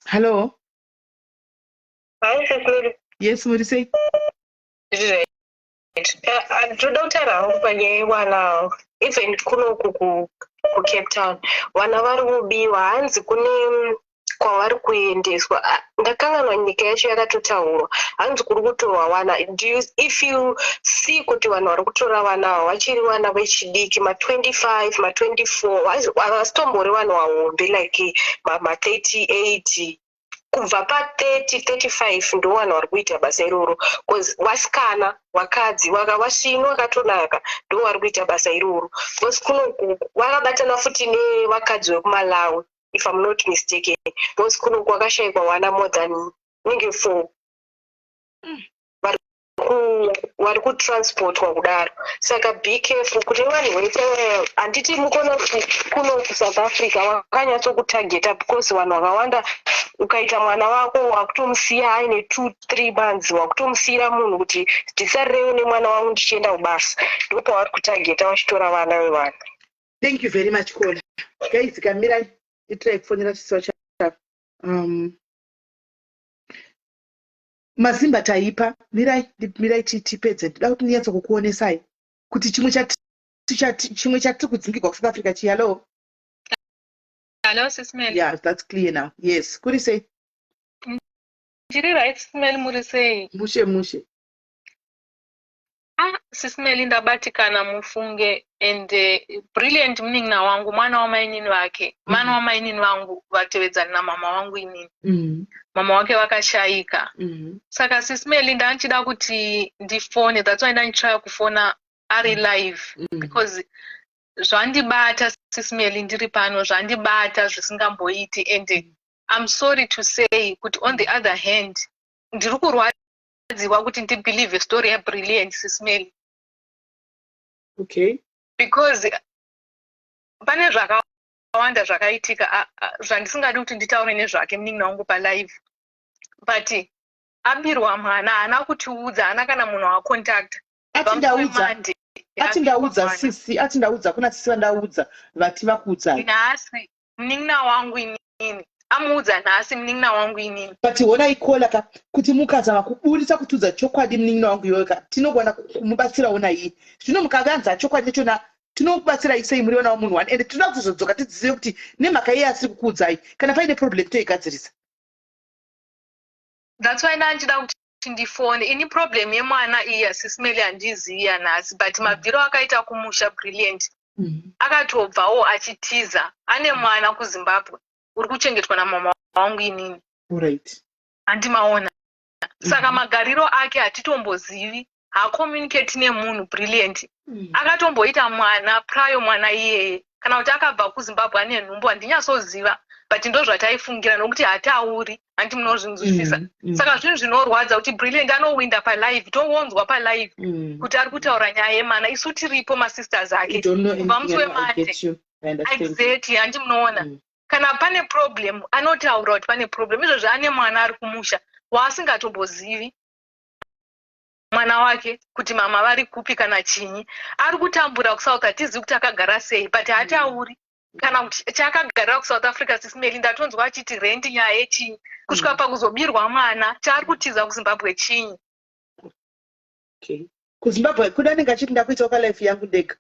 Hallo.
Hi, Sis.
Yes, muri sei?
Right. Ndinoda kutaura hangu panyaya yevana. Even kunoku kuCape Town vana vari kubiwa. Hanzi kune kwavari kuendeswa. Ah, ndakanganwa nyika yacho yakatotaurwa. Hanzi kuri kutorwa vana. If you see kuti vanhu vari kutora vana ava vachiri vana vechidiki, ma25, ma24, havasitombori vanhu vahombe like ma38.
Kubva pa30, 35 ndo vanhu vari kuita basa iroro, because vasikana, vakadzi vakavasvinu, vakatonaka, ndo vari kuita basa iroro, because kunoku vakabatana futi nevakadzi vekuMalawi, if I'm not mistaken, because kunoku kwakashayikwa vana more than inenge four vari kutransportwa kudaro. Saka be careful kuti vanhu vese, handiti mukona kuti kuno kuSouth Africa vakanyatsokutageta, because vanhu vakawanda, ukaita mwana wako wakutomusiya aine 2, 3 months, wakutomusiyira munhu kuti ndisarirewo nemwana wangu ndichienda kubasa, ndopavari kutageta vachitora vana vevanhu.
Thank you very much, caller. Guys, kamirai, itirai kufonera chisiwa chavo. Mazimba taipa. Mirai, mirai, tipedze. Ndida kuti ndinyatso kukuonesai kuti chimwe chatiri kudzingirwa kuSouth Africa chi. Hallo?
Hello, Sis Mel.
Yeah, that's clear now. Yes, kuri sei?
Ndiri right, Sis Mel, muri sei?
Mushe mushe.
Ah, Sis Mel, ndabatikana mufunge, and Brilliant munin'ina wangu, mwana wamainini vake, mwana wamainini vangu vatevedzana namama wangu inini. Mama wake vakashayika. Saka Sis Mel, ndanchida kuti ndifone, that's why ndanditraya kufona ari live because zvandibata, Sis Mel, ndiri pano, zvandibata zvisingamboiti, and I'm sorry to say kuti on the other hand ndiri kurwadziwa kuti ndibelieve story yaBrilliant, Sis Mel. Because pane zvakawanda zvakaitika zvandisingadi kuti nditaure nezvake munin'ina wangu palive, but abirwa mwana, haana kutiudza, haana kana munhu wacontacta.
Ati ndaudza, ati ndaudza sisi, ati ndaudza kuna sisi vandaudza vati vakuudzai.
Nhasi munin'ina wangu inini amuudza, nhasi munin'ina wangu inini.
But honai, caller ka, kuti mukazama kuburitsa kutiudza chokwadi munin'ina wangu iwewe ka, tinogona kumubatsirawo naiye. Zvino mukavanza chokwadi chachona, tinokubatsirai sei? Muri vana wamunhu one, ende tinoda kuzodzoka tidzizive kuti nemhaka iye asiri kukuudzai. Kana paine problem, toigadzirisa.
That's why ndanchida kuti ndifone ini. Problem yemwana iyi, Sis Meli, handizivi yanhasi, but mabviro akaita kumusha Brilliant, akatobvawo achitiza ane mwana kuZimbabwe uri kuchengetwa namama wangu inini. Handimaona. Saka magariro ake hatitombozivi, haacommunicate nemunhu Brilliant. Akatomboita mwana prior, mwana iyeye, kana kuti akabva kuZimbabwe ane nhumbu, handinyatsoziva, but ndo zvataifungira nokuti hatauri, handi munozvinzwisisa? Saka zvinhu zvinorwadza kuti Brilliant anowinda palive, tongonzwa palive kuti ari kutaura nyaya yemwana, isu tiripo masisters ake kubva musi weMonday. Exactly, handi munoona? Kana pane problem, anotaura kuti pane problem. Izvozvi ane mwana ari kumusha waasingatombozivi mwana wake kuti mama vari kupi kana chinyi. Ari kutambura kuSouth, hatizivi kuti akagara sei, but hatauri kana kuti chaakagarira kuSouth Africa. Sis Meli, ndatonzwa achiti rent, nyaya yechinyi, kusvika pakuzobirwa mwana, chaari kutiza kuZimbabwe chinyi?
Okay, kuZimbabwe kuda anenge achiti ndakuitawo kalife yangu ndega.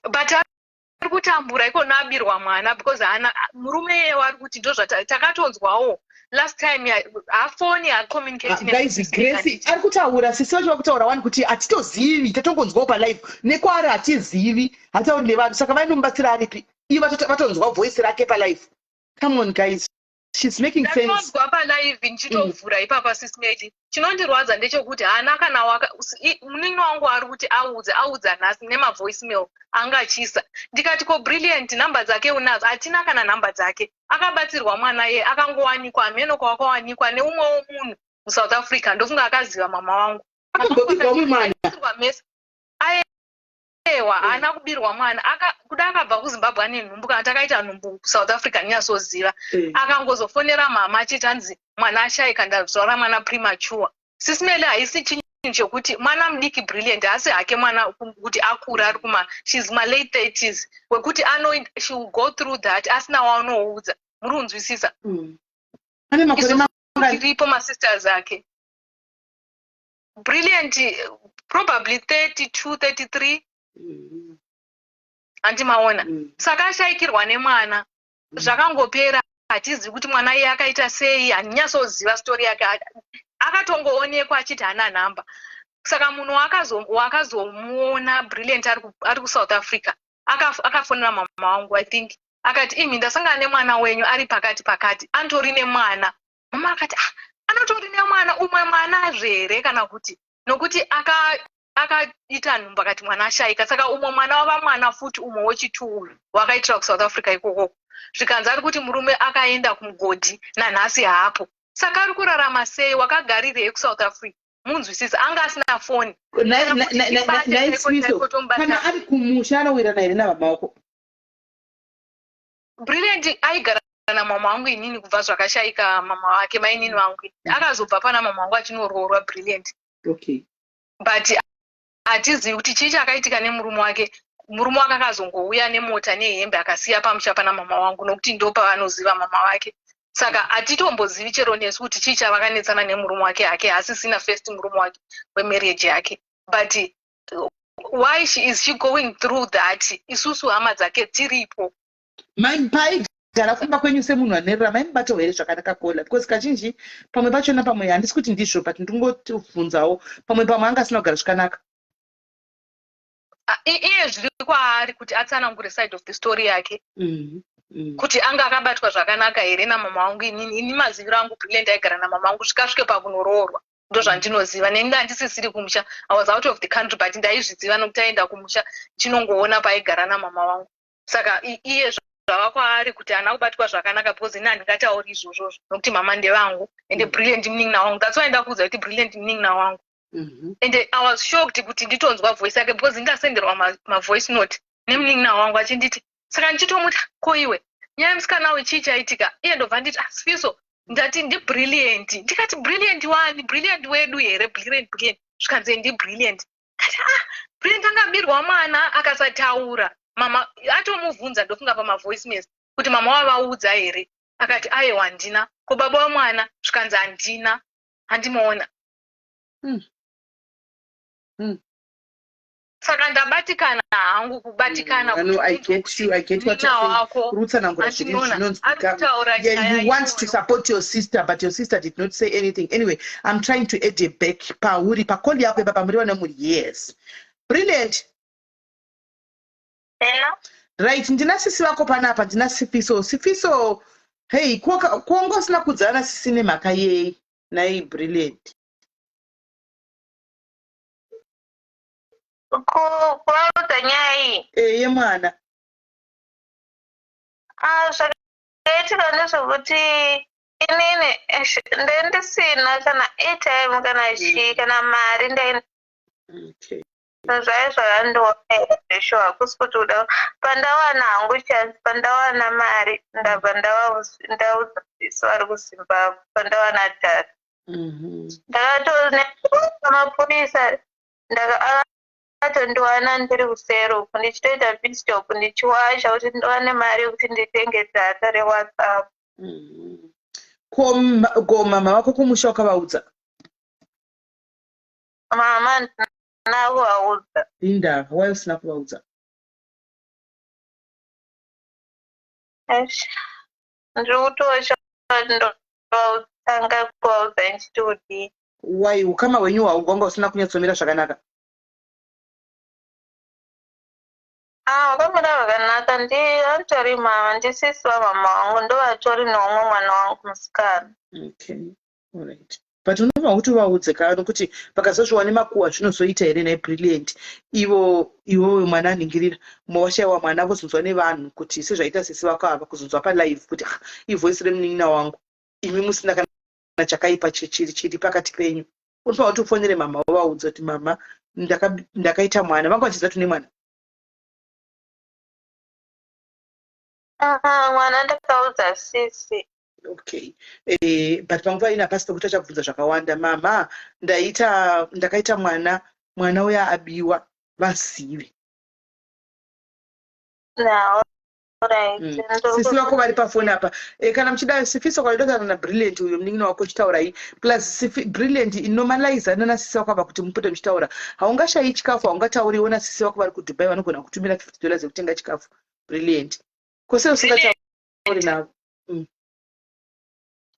But ari kutambura ikona, abirwa mwana because haana murume iyewo. Ari kuti ndo zvatakatonzwawo last time, hafoni, haacommunicate.
Guys, Grace ari kutaura, sisi vacho vakutaura wani kuti hatitozivi, tatongonzwawo palive, nekwaari hatizivi, hatauri nevanhu. Saka vainomubatsira aripi ivo vatonzwa voice rake palive? Come on, guys, she's making sense.
Ndatonzwa palive ndichitovhura ipapa. Sis Meli, chinondirwadza ndechekuti haana kana waka munin'ina wangu ari kuti audze, audza nhasi nemavoice mail anga achiisa. Ndikati, "Ko Brilliant, nhamba dzake unadzo?" Hatina kana nhamba dzake. Akabatsirwa mwana iye, akangowanikwa, hameno kwawakawanikwa neumwewo munhu muSouth Africa, ndofunga akaziva mama wangu.
Akambobirwa umwe mwana?
Mese aiwa, haana kubirwa mwana. Kuda akabva kuZimbabwe ane nhumbu, kana takaita nhumbu kuSouth Africa, ndinyatsoziva. Akangozofonera mama achiti hanzi mwana ashayika, ndazvara mwana premature. Sis Meli, haisi chinhu chekuti mwana mudiki Brilliant, haasi hake mwana kuti akura, ari kuma, she's malate 30s, wekuti ano she will go through that asina waanoudza. Muri kunzwisisa?
Ane makore mangani?
Tiripo masisters ake. Brilliant probably 32, 33. Handimaona. Saka ashayikirwa nemwana, zvakangopera, hatizivi kuti mwana iye akaita sei, handinyatsoziva story yake. Akatongoonekwa achiti haana nhamba. Saka munhu wakazomuona Brilliant ari kuSouth Africa akafonera mama wangu, I think. Akati, imi ndasangana nemwana wenyu ari pakati pakati, antori nemwana. Mama akati, ah, anotori nemwana, umwe mwanazve here kana kuti nokuti akaita nhumbu akati mwana ashaika. Saka umwe mwana wava mwana futi umwe wechitu uyu wakaitira kuSouth Africa ikokoko. Zvikanzi ari kuti murume akaenda kumugodhi nanhasi haapo. Saka ari kurarama sei? Wakagarirei kuSouth Africa? Munzwisisa, anga asina foni.
Naisifiso, kana ari kumusha anowirirana here navamama wako?
Brilliant aigara namama wangu inini kubva zvakashaika mama wake, mainini vangu. Akazobva pana mama wangu achinoroorwa Brilliant.
Okay.
But hatizivi kuti chii chakaitika nemurume wake. Murume wake akazongouya nemota nehembe akasiya pamusha pana mama wangu, nokuti ndo pavanoziva mama wake. Saka hatitombozivi chero nesu kuti chii chavakanetsana nemurume wake hake, hasisina first murume wake wemarriage yake. But why is she going through that? Isusu hama dzake tiripo.
Paigara kumba kwenyu semunhu anerera, maimubatawo here zvakanaka kola? Because kazhinji pamwe pachona, pamwe handisi kuti ndizvo, but ndingotibvunzawo, pamwe anga asina kugara zvakanaka.
Iye zviri kwaari kuti atsanangure side of the story yake, kuti anga akabatwa zvakanaka here namama wangu inini. Ini maziviro angu, Brilliant aigara namama wangu svikasvike pakunoroorwa, ndozvandinoziva. Neni handisisiri kumusha, I was out of the country, but ndaizviziva nokuti aenda kumusha chinongoona paaigara namama wangu. Saka iye zvava kwaari kuti haana kubatwa zvakanaka, because ini handingatauri izvozvozvo nokuti mama ndevangu ende Brilliant munin'ina wangu. That's why ndakuudza kuti Brilliant munin'ina wangu. And I was shocked kuti nditonzwa voice yake, because ndasenderwa mavoice note nemunin'ina wangu achinditi. Saka ndichitomuti, ko iwe nyaya yemusikana uyu chii chaitika? Iye ndobva nditi, ah, Sifiso, ndati ndibrilliant. Ndikati, Brilliant wani? Brilliant wedu here? Brilliant, Brilliant. Zvikanzi, ndibrilliant. Kati, ah, Brilliant angabirwa mwana akasataura? Mama atomubvunza, ndofunga pamavoice mes, kuti mama wavaudza here? Akati, aiwa, handina. Ko baba wamwana? Zvikanzi, handina, handimuona. Saka ndabatikana hangu, kubatikana.
Mm, no, I get you. I get what you're saying. Rutsanangura zviri zvinonzwika. Yeah, you want to support your sister, but your sister did not say anything. Anyway, I'm trying to add a back pauri pacall yako ipapa muri vana muri. Yes. Brilliant.
Hello?
Right, ndina sisi vako panapa, ndina Sifiso. Sifiso, hey, kuonga usina kudzana sisi nemhaka yei? Nai Brilliant.
Kuvaudza nyaya iyi?
Eh, yemwana.
Ah, zvakaitika ndezvekuti inini ndendisina kana airtime kana chii kana mari ndai Zvai zvakandioma sure, hakusi kuti kuda. Pandawana hangu chance, pandawana mari, ndabva ndaudza sisi vari kuZimbabwe pandawana data. Ndakatonemapurisa akatondiwana ndiri kusero uku ndichitoita piece job, ndichiwasha kuti ndiwane mari yekuti nditenge data reWhatsApp.
Ko mama vako kumusha wakavaudza?
Mama handina kuvaudza.
Indava, wai usina kuvaudza?
Eish, ndiri kutosha kuti ndotanga kuvaudza ndichiti kudii.
Wai, ukama hwenyu hwanga usina kunyatsomira zvakanaka?
Ah, wakamira zvakanaka. Ndi antori mama, ndisisi vamama vangu, ndovatori neumwe mwana wangu musikana.
Okay, alright, but unobva kuti uvaudze ka, nokuti vakazozviwa nemakuhwa zvinozoita here nhai Brilliant? Ivo iwewe mwana aningirira mumwe washayiwa mwana, vozonzwa nevanhu kuti sezvaita sisi vako ava kuzonzwa palive kuti, ah, ivoice remunin'ina wangu, imi musina kana chakaipa chiri pakati penyu. Unofanira kuti ufonere mama uvaudze kuti, mama, ndakaita mwana. Vanga vachiziva kuti une mwana?
Aha, mwana ndakaudza sisi.
Okay, but panguva ino hapasi pekuti achabvunza zvakawanda. Mama, ndaita ndakaita mwana, mwana uya abiwa, vazive.
No, alright.
Sisi vako vari pafoni apa. Kana muchida, Sifiso, kwaidotana naBrilliant uyo munin'ina wako, chitaurai. Plus Brilliant, inormalize nana sisi vako ava kuti mupote muchitaura. Haungashayi chikafu, haungatauriwo nasisi vako vari kuDubai, vanogona kutumira $50 yekutenga chikafu. Brilliant, kose usingatauri navo.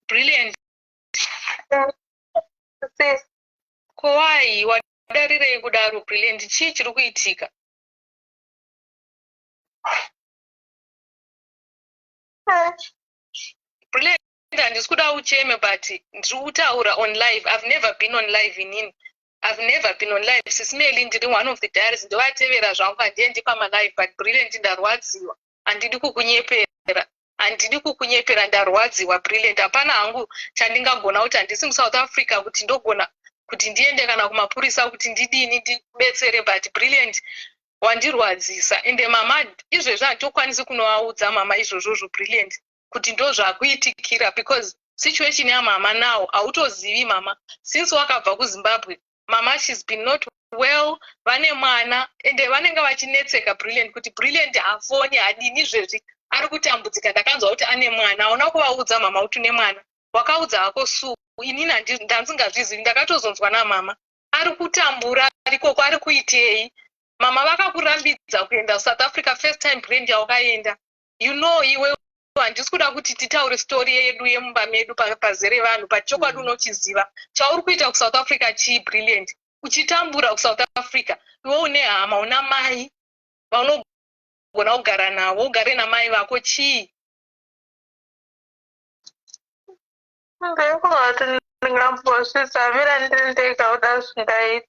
Brilliant.
Sis,
ko wai wadarirei kudaro, Brilliant? Chii chiri kuitika? Brilliant, handisi kuda ucheme, but ndiri kutaura on live. I've never been on live inini. I've never been on live. Sis Melly, ndiri one of the diaries, ndovatevera zvangu, handiendi pamalive, but Brilliant, ndarwadziwa. Handidi kukunyepera, handidi kukunyepera, ndarwadziwa, Brilliant. Hapana hangu chandingagona kuti handisi muSouth Africa kuti ndogona kuti ndiende kana kumapurisa kuti ndidini ndibetsere, but Brilliant, wandirwadzisa. Ende mama izvezvi handitokwanisi kunovaudza mama izvozvozvo, Brilliant, kuti ndo zvakuitikira, because situation yamama now hautozivi. Mama since wakabva kuZimbabwe, mama, she's been not well. Vane mwana, ende vanenge vachinetseka, Brilliant, kuti Brilliant hafoni, hadini, izvezvi ari kutambudzika. Ndakanzwa kuti ane mwana. Hauna kuvaudza mama kuti une mwana, wakaudza hako su inini ndandisingazvizivi. Ndakatozonzwa namama. Ari kutambura arikoko, ari kuitei? Mama vakakurambidza kuenda South Africa first time, Brilliant, yawakaenda. You know iwe, handisi kuda kuti titaure story yedu yemumba medu pazere vanhu, but chokwadi unochiziva. Chauri kuita kuSouth Africa chii, Brilliant, uchitambura kuSouth Africa? Iwe une hama, una mai vaunogona kugara navo, ugare namai vako. Chii?
Ndekuti ndingambozvizamira ndiri ndega kuda zvingaiti.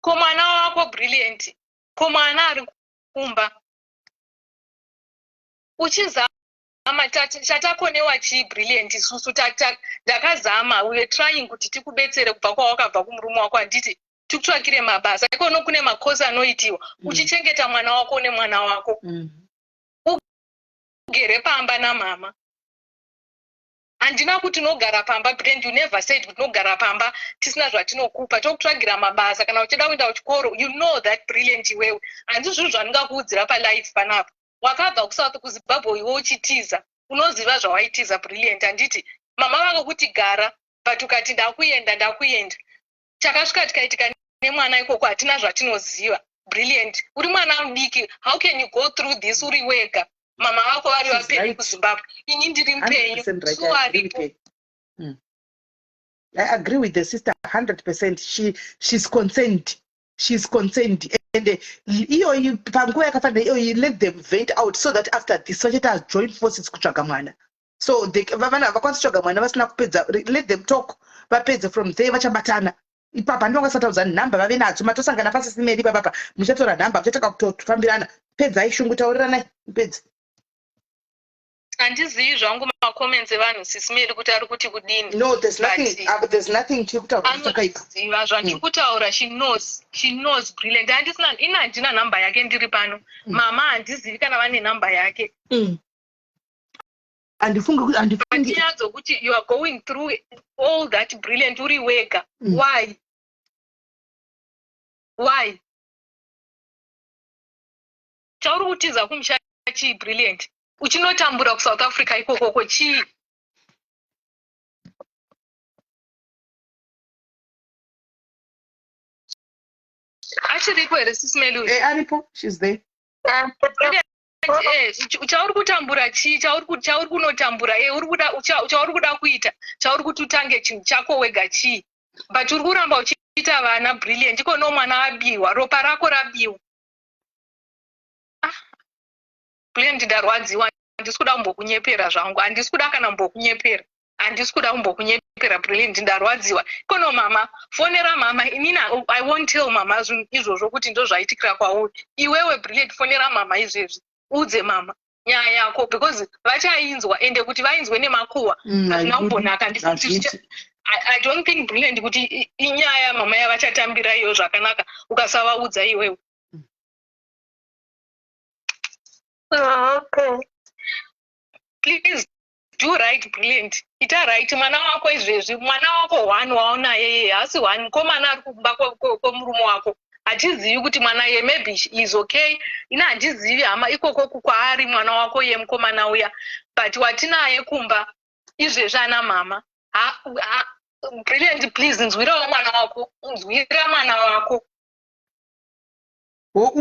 Ko mwana wako, Brilliant? Ko mwana ari kumba? Uchizama, chatakonewa chii, Brilliant? Isusu ndakazama, we were trying kuti tikubetsere kubva kwawakabva kumurume wako, handiti? Tikutsvakire mabasa ikono, kune makosi anoitiwa. Uchichengeta mwana wako nemwana wako, ugere pamba namama. Handina kuti unogara pamba, Brand. You never said kuti unogara pamba tisina zvatinokupa. Tokutsvagira mabasa kana uchida kuenda kuchikoro. You know that, Brilliant. Iwewe, handisi zvinhu zvandingakuudzira palive panapa. Wakabva kuSouth, kuZimbabwe, iwe uchitiza. Unoziva zvawaitiza, Brilliant, handiti? Mama vakakuti gara, but ukati ndakuenda, ndakuenda. Chakasvika tikaitika nemwana ikoko hatina zvatinoziva. Brilliant, uri mwana mudiki. How can you go through this uri wega, mama vako vari vapenyu kuZimbabwe, ini ndiri mupenyu?
So
aripo.
I agree with the sister 100%. She's concerned. She's concerned. And iyoyi panguva yakafanira iyoyi, let them vent out so that after this vachaita join forces kutsvaga mwana. So vana vakwanisa kutsvaga mwana vasina kupedza. Let them talk, vapedze, from there vachabatana ipapa. Handinongasataudza nhamba, vave nadzo. Matosangana paSis Melly ipapapa, muchatora nhamba, muchatanga kutofambirana. Pedzai shungu, tauriranai, mupedze.
Handizivi zvangu macomments evanhu, Sis Melly, kuti ari kuti kudini.
No, there's nothing, there's nothing chiri kutaura chakaipa.
Anoziva zvandiri kutaura. She knows, she knows, Brilliant. Handisina, ini handina nhamba yake ndiri pano. Mama handizivi kana vane nhamba yake.
Handifungi, handifungi.
Kuti you are going through all that, Brilliant, uri wega. Why? Chauri kutiza kumusha chii, Brilliant, uchinotambura kuSouth Africa ikokoko? Chii? Achiripo here, Sis Melly?
Eh, aripo, she's there.
Eh, chauri kutambura chii? Chauri kunotambura, eh, chauri kuda kuita, chauri kuti utange chinhu chako wega chii? But uri kuramba uchiita vana, Brilliant. Ikono mwana abiwa, ropa rako rabiwa. Ah, Brilliant, ndarwadziwa. Handisi kuda kumbokunyepera zvangu, handisi kuda kana kumbokunyepera, handisi kuda kumbokunyepera, Brilliant. Ndarwadziwa. Ikono mama, fonera mama. Inini I won't tell mama zvinhu izvozvo kuti ndo zvaitikira kwauri iwewe, Brilliant. Fonera mama izvezvi, udze mama nyaya yako, because vachainzwa. Ende kuti vainzwe nemakuhwa hazvina kumbonaka. I don't think, Brilliant, kuti inyaya mama yavachatambira iyo zvakanaka ukasavaudza iwewe.
Okay.
Please do right, Brilliant. Ita right. Mwana wako izvezvi, mwana wako one waonaye yeye, haasi one mukomana ari kumba kwemurume wako. Hatizivi kuti mwana ye maybe is okay. Ina handizivi hama ikoko kwaari mwana wako ye mukomana uya, but watinaye kumba izvezvi ana mama. Brilliant, please, nzwirawo mwana wako, nzwira mwana wako.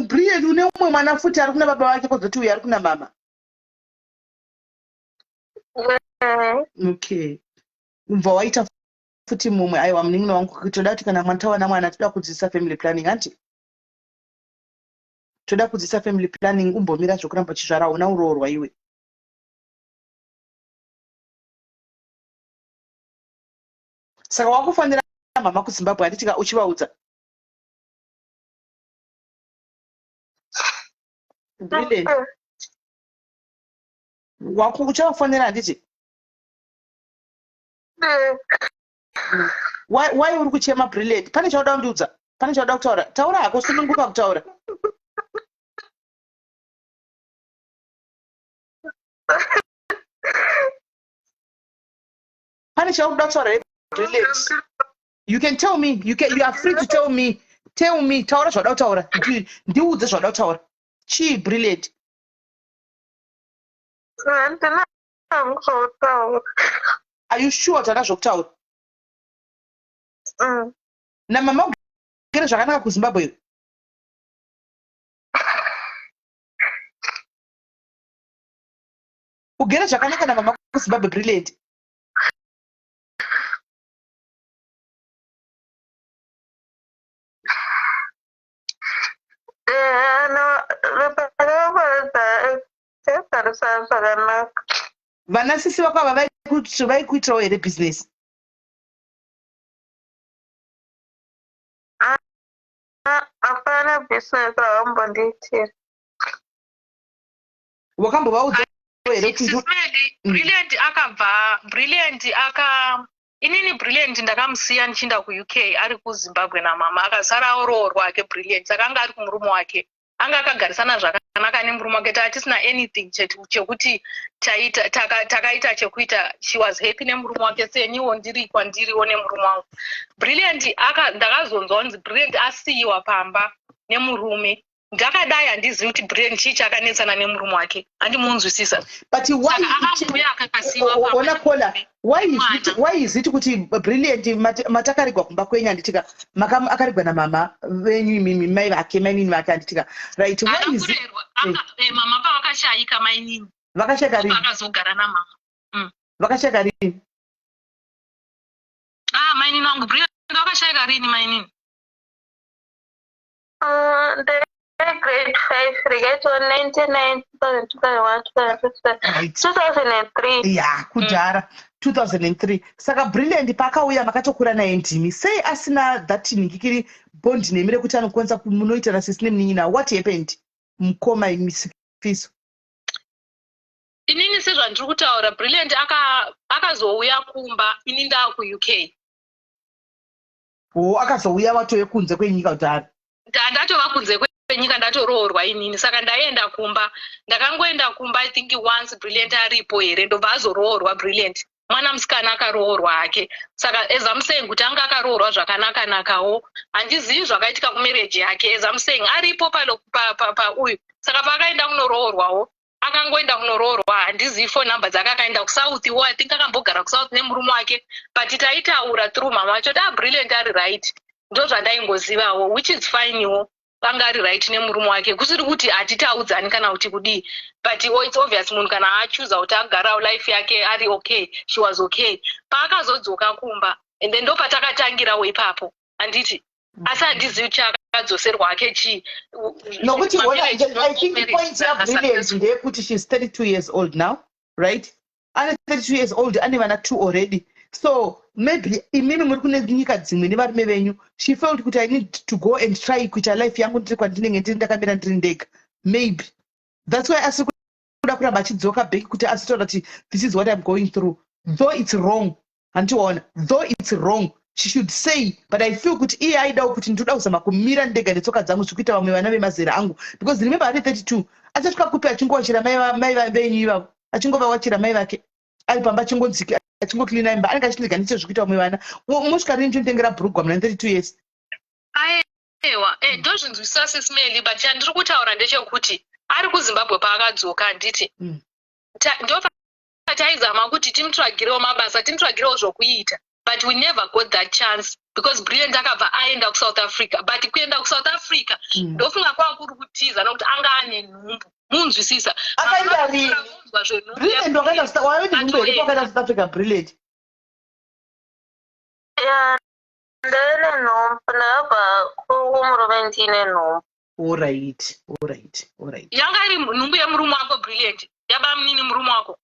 Brilliant, une umwe mwana futi ari kuna baba vake, kozoti uyu ari kuna mama. Okay, ubva waita futi mumwe. Aiwa, munin'ina wangu, toda kuti kana mwana, tawana mwana, toda kudzidzisa family planning, hanti? Toda kudzidzisa family planning, umbomira zvokuramba uchizvara. Una uroorwa iwe? Saka wakufanira mama kuZimbabwe handitika uchivaudza? Brilliant. Waku uchavafonera handiti? Why uri kuchema Brilliant? Pane chauda kundiudza? Pane chauda kutaura? Taura hako, sununguka kutaura. Pane chauda kutaura here Brilliant? You can tell me. You are free to tell me. Tell me, taura zvauda kutaura. Ndiudze zvauda kutaura. Chii Brilliant?
Handina hangu zvokutaura.
Are you sure kuti hauna zvokutaura?
Mm.
Namama ugere zvakanaka kuZimbabwe iwe? Ugere zvakanaka namama kuZimbabwe Brilliant?
Zvakanaka.
Vana sisi vako ava vaikuitirawo here business?
Hapana business ravambondiitira.
Wakambovaudza here kuti
Brilliant akabva Brilliant aka inini Brilliant ndakamusiya ndichienda kuUK ari kuZimbabwe namama akasara aroorwa ake Brilliant saka anga ari kumurume wake anga akagarisana zvakanaka nemurume wake taa tisina anything chekuti takaita chekuita she was happy nemurume wake seniwo ndiri kwandiriwo nemurume wangu Brilliant ndakazonzwa kunzi Brilliant asiyiwa pamba nemurume ndakadai handizivi kuti Brian chii chakanetsana nemurume wake handimunzwisisa
but why
akauya akasiyiwa
ona kola why is it, why is it kuti Brilliant matakarigwa kumba kwenyu handitika akarigwa namama venyu imimi mai vake mainini vake handitika right why is it
eh, mama pavakashayika mainini
vakashayika rini
akazogara namama
mm. Vakashayika rini?
Ah, mainini wangu Brilliant vakashayika rini mainini?
Grade 5 rikaitwa 99 2001 2003.
Ya, kudhara 2003. Saka Brilliant paakauya makatokura naye ndimi sei asina that nhingikiri bond nemi rekuti anokwanisa munoita nasisi nemunin'ina? What happened, mukoma Sifiso?
Inini sezvandiri kutaura, Brilliant akazouya aka kumba ini ndaa kuUK.
O, akazouya watove kunze kwenyika kudhara?
Ndatova kunze kwenyika, ndatoroorwa inini, saka ndaienda kumba. Ndakangoenda kumba I think once Brilliant aripo here, ndobva azoroorwa Brilliant mwana musikana akaroorwa hake. Saka as I'm saying kuti anga akaroorwa zvakanaka nakawo, handizivi zvakaitika kumarriage yake. As I'm saying aripo pauyu pa, pa, pa, saka paakaenda kunoroorwawo akangoenda kunoroorwa, handizivi phone number dzake. Akaenda kuSouth wo, I think akambogara kuSouth nemurume wake, but taitaura through mama vacho kuti ah, Brilliant ari right. Ndo zvandaingozivawo, which is fine wo, anga ari right nemurume wake, kusiri kuti hatitaudzani kana kuti kudii, but oh, it's obvious munhu kana achuza kuti agarawo life yake ari okay. She was okay paakazodzoka kumba and then ndo patakatangirawo ipapo, handiti? Asi handizivi chaakadzoserwa hake chii.
Nokuti I think point yaBrilliant ndeyekuti she's 32 years old now, right? Ane 32 years old, ane vana two already, so maybe imimi muri kune nyika dzimwe nevarume venyu, she felt kuti I need to go and try kuita life yangu ndiri kwandinenge ndiri ndakamira ndiri ndega. Maybe that's why asiri kuda kuramba achidzoka back kuti azotaura kuti this is what I'm going through, though it's wrong, handiona? Though it's wrong, she should say, but I feel kuti iye aidawo kuti ndinoda kuzama kumira ndega netsoka dzangu zvikuita vamwe vana vemazera angu, because remember ane 32, achasvika kupi achingowachira mai venyu ivavo, achingovawachira mai vake ari pamba, achingonziki, achingocleana imba, anenge achirega ndiche zvikuita vamwe vana. Mosvika rini chonditengera bhurugwa muna 32 years?
Aiwa, eh, ndozvinzwisisa Sis Melly, but chandiri kutaura ndechekuti ari kuZimbabwe paakadzoka, handiti? Ndo taizama kuti timutsvagirewo mabasa, timutsvagirewo zvokuita, but we never got that chance because Brilliant akabva aenda kuSouth Africa. But kuenda kuSouth Africa ndofunga kwava kuri kutiza nokuti anga ane nhumbu, munzwisisa?
Akaenda rini Brilliant? Wakaenda wave nenhumbu here pawakaenda South Africa, Brilliant?
Ya, ndaive nenhumbu, ndakabva kumurume ndiine nhumbu.
Alright.
Yanga iri nhumbu yemurume wako, Brilliant? Yabamunini murume wako?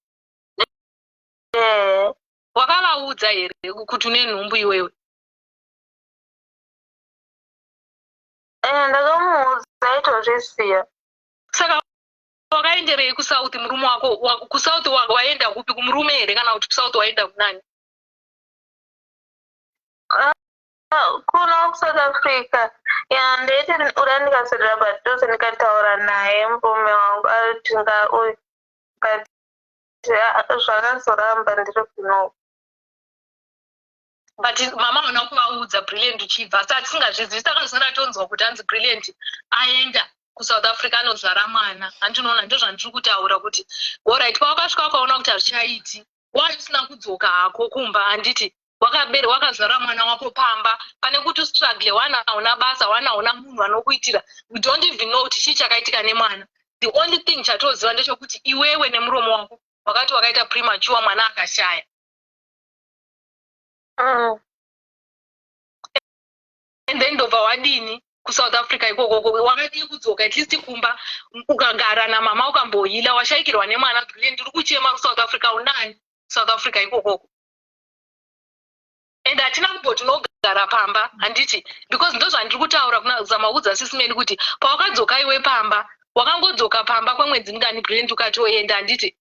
Eh.
Wakavaudza here kuti une nhumbu iwewe?
Eh, ndakamuudza aitozviziva.
Saka wakaenderei kusouth murume wako? Kusouth waenda kupi? Kumurume here kana kuti kusouth waenda kunani?
Ah, kuno kuSouth Africa. Ya, ndaiti uda ndikaswedera padhuze ndikataura naye murume wangu ati ngauye, but zvakazoramba ndiri kuno.
But mama hauna kuvaudza, Brilliant, uchibva? Asi hatisingazvizivi, takazosara tonzwa kuti hanzi Brilliant aenda kuSouth Africa anozvara mwana. Handinoona, ndozvandiri kutaura kuti alright, pawakasvika ukaona kuti hazvichaiti, wai usina kudzoka hako kumba? Handiti wakabere wakazvara mwana wako pamba, pane kuti ustruggle, wana hauna basa, wana hauna munhu anokuitira. We don't even know kuti chii chakaitika nemwana. The only thing chatoziva ndechekuti iwewe nemuromo wako wakati wakaita premature, mwana akashaya. And then ndobva wadini kuSouth Africa ikokoko? Wakadii kudzoka at least kumba ukagara namama ukambohila? Washayikirwa nemwana, Brilliant, uri kuchema kuSouth Africa. Unani South Africa ikokoko? And hatina kumboti unogara pamba, handiti? Because ndozvandiri kutaura kuna zamaudza sisimeni kuti pawakadzoka iwe pamba, wakangodzoka pamba kwemwedzi mingani, Brilliant, ukatoenda, handiti?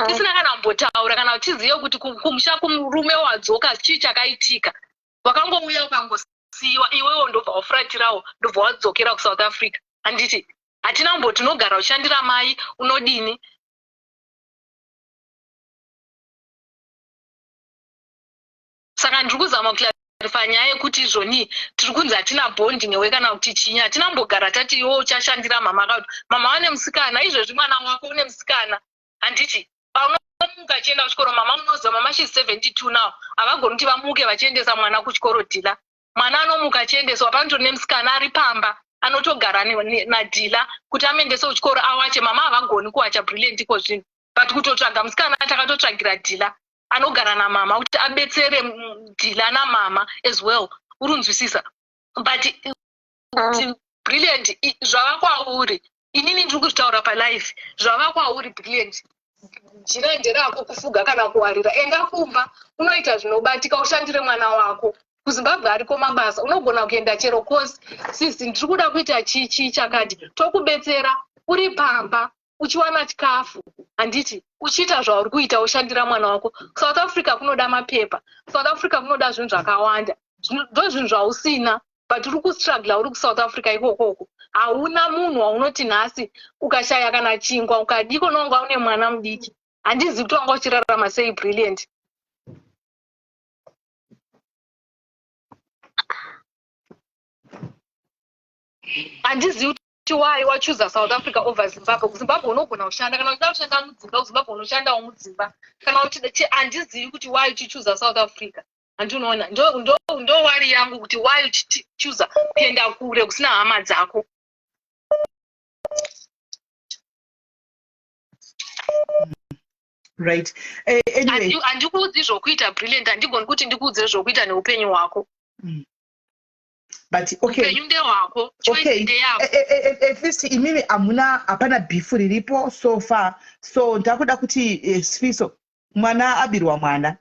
Tisina kana kumbotaura kana uchiziva kuti kumusha kumurume wadzoka chii chakaitika. Wakangouya ukangosiyiwa iwewo, ndobva wafuratirawo, ndobva wadzokera kuSouth Africa, handiti? Hatina kumboti unogara uchishandira mai, unodini. Saka ndiri kuzama kuclarify nyaya yekuti izvoni tiri kunzi hatina bond newe kana kuti chinyi. Hatina kumbogara tati iwe uchashandira mama kakuti mama vane musikana. Izvezvi mwana wako une musikana, handiti? Paunomuka achienda kuchikoro, mama, unoziva mama, she's 72 now, havagoni kuti vamuke vachiendesa mwana kuchikoro. Dhila mwana anomuka achiendeswa, panotori nemusikana ari pamba anotogara nadhila kuti amuendese kuchikoro, awache. Mama havagoni kuwacha, Brilliant, iko zvinhu, but kutotsvaga musikana takatotsvagira dhila anogara namama kuti abetsere dhila namama as well. Uri kunzwisisa? But Brilliant, zvava kwauri. Inini ndiri kuzvitaura palife, zvava kwauri, Brilliant. Jira nderako kufuga kana kuwarira. Enda kumba unoita zvinobatika, ushandire mwana wako. KuZimbabwe ariko mabasa, unogona kuenda chero kosi. Sisi, ndiri kuda kuita chii chii chakati, tokubetsera uri pamba uchiwana chikafu, handiti? Uchiita zvauri kuita, ushandira mwana wako. South Africa kunoda mapepa, South Africa kunoda zvinhu zvakawanda. Ndo zvinhu zvausina, but uri kustruggla uri kuSouth Africa ikokoko. Hauna munhu waunoti nhasi ukashaya kana chingwa ukadiko nowanga une mwana mudiki. Handizivi kuti wanga uchirarama sei, Brilliant. Handizivi kuti why wachuza South Africa over Zimbabwe. KuZimbabwe unogona kushanda kana uchida kushanda mudzimba, kuZimbabwe unoshandawo mudzimba kana uchida. Handizivi kuti why uchichuza South Africa. Handinoona, ndo worry yangu kuti why uchichuza kuenda kure kusina hama dzako.
Right, anyway.
Handikuudzi zvokuita, Brilliant. Handigoni kuti ndikuudze zvokuita neupenyu hwako.
But okay.
Upenyu ndehwako.
Okay, at least imimi hamuna, hapana beef riripo so far. So ndakuda kuti Sifiso, mwana abirwa mwana.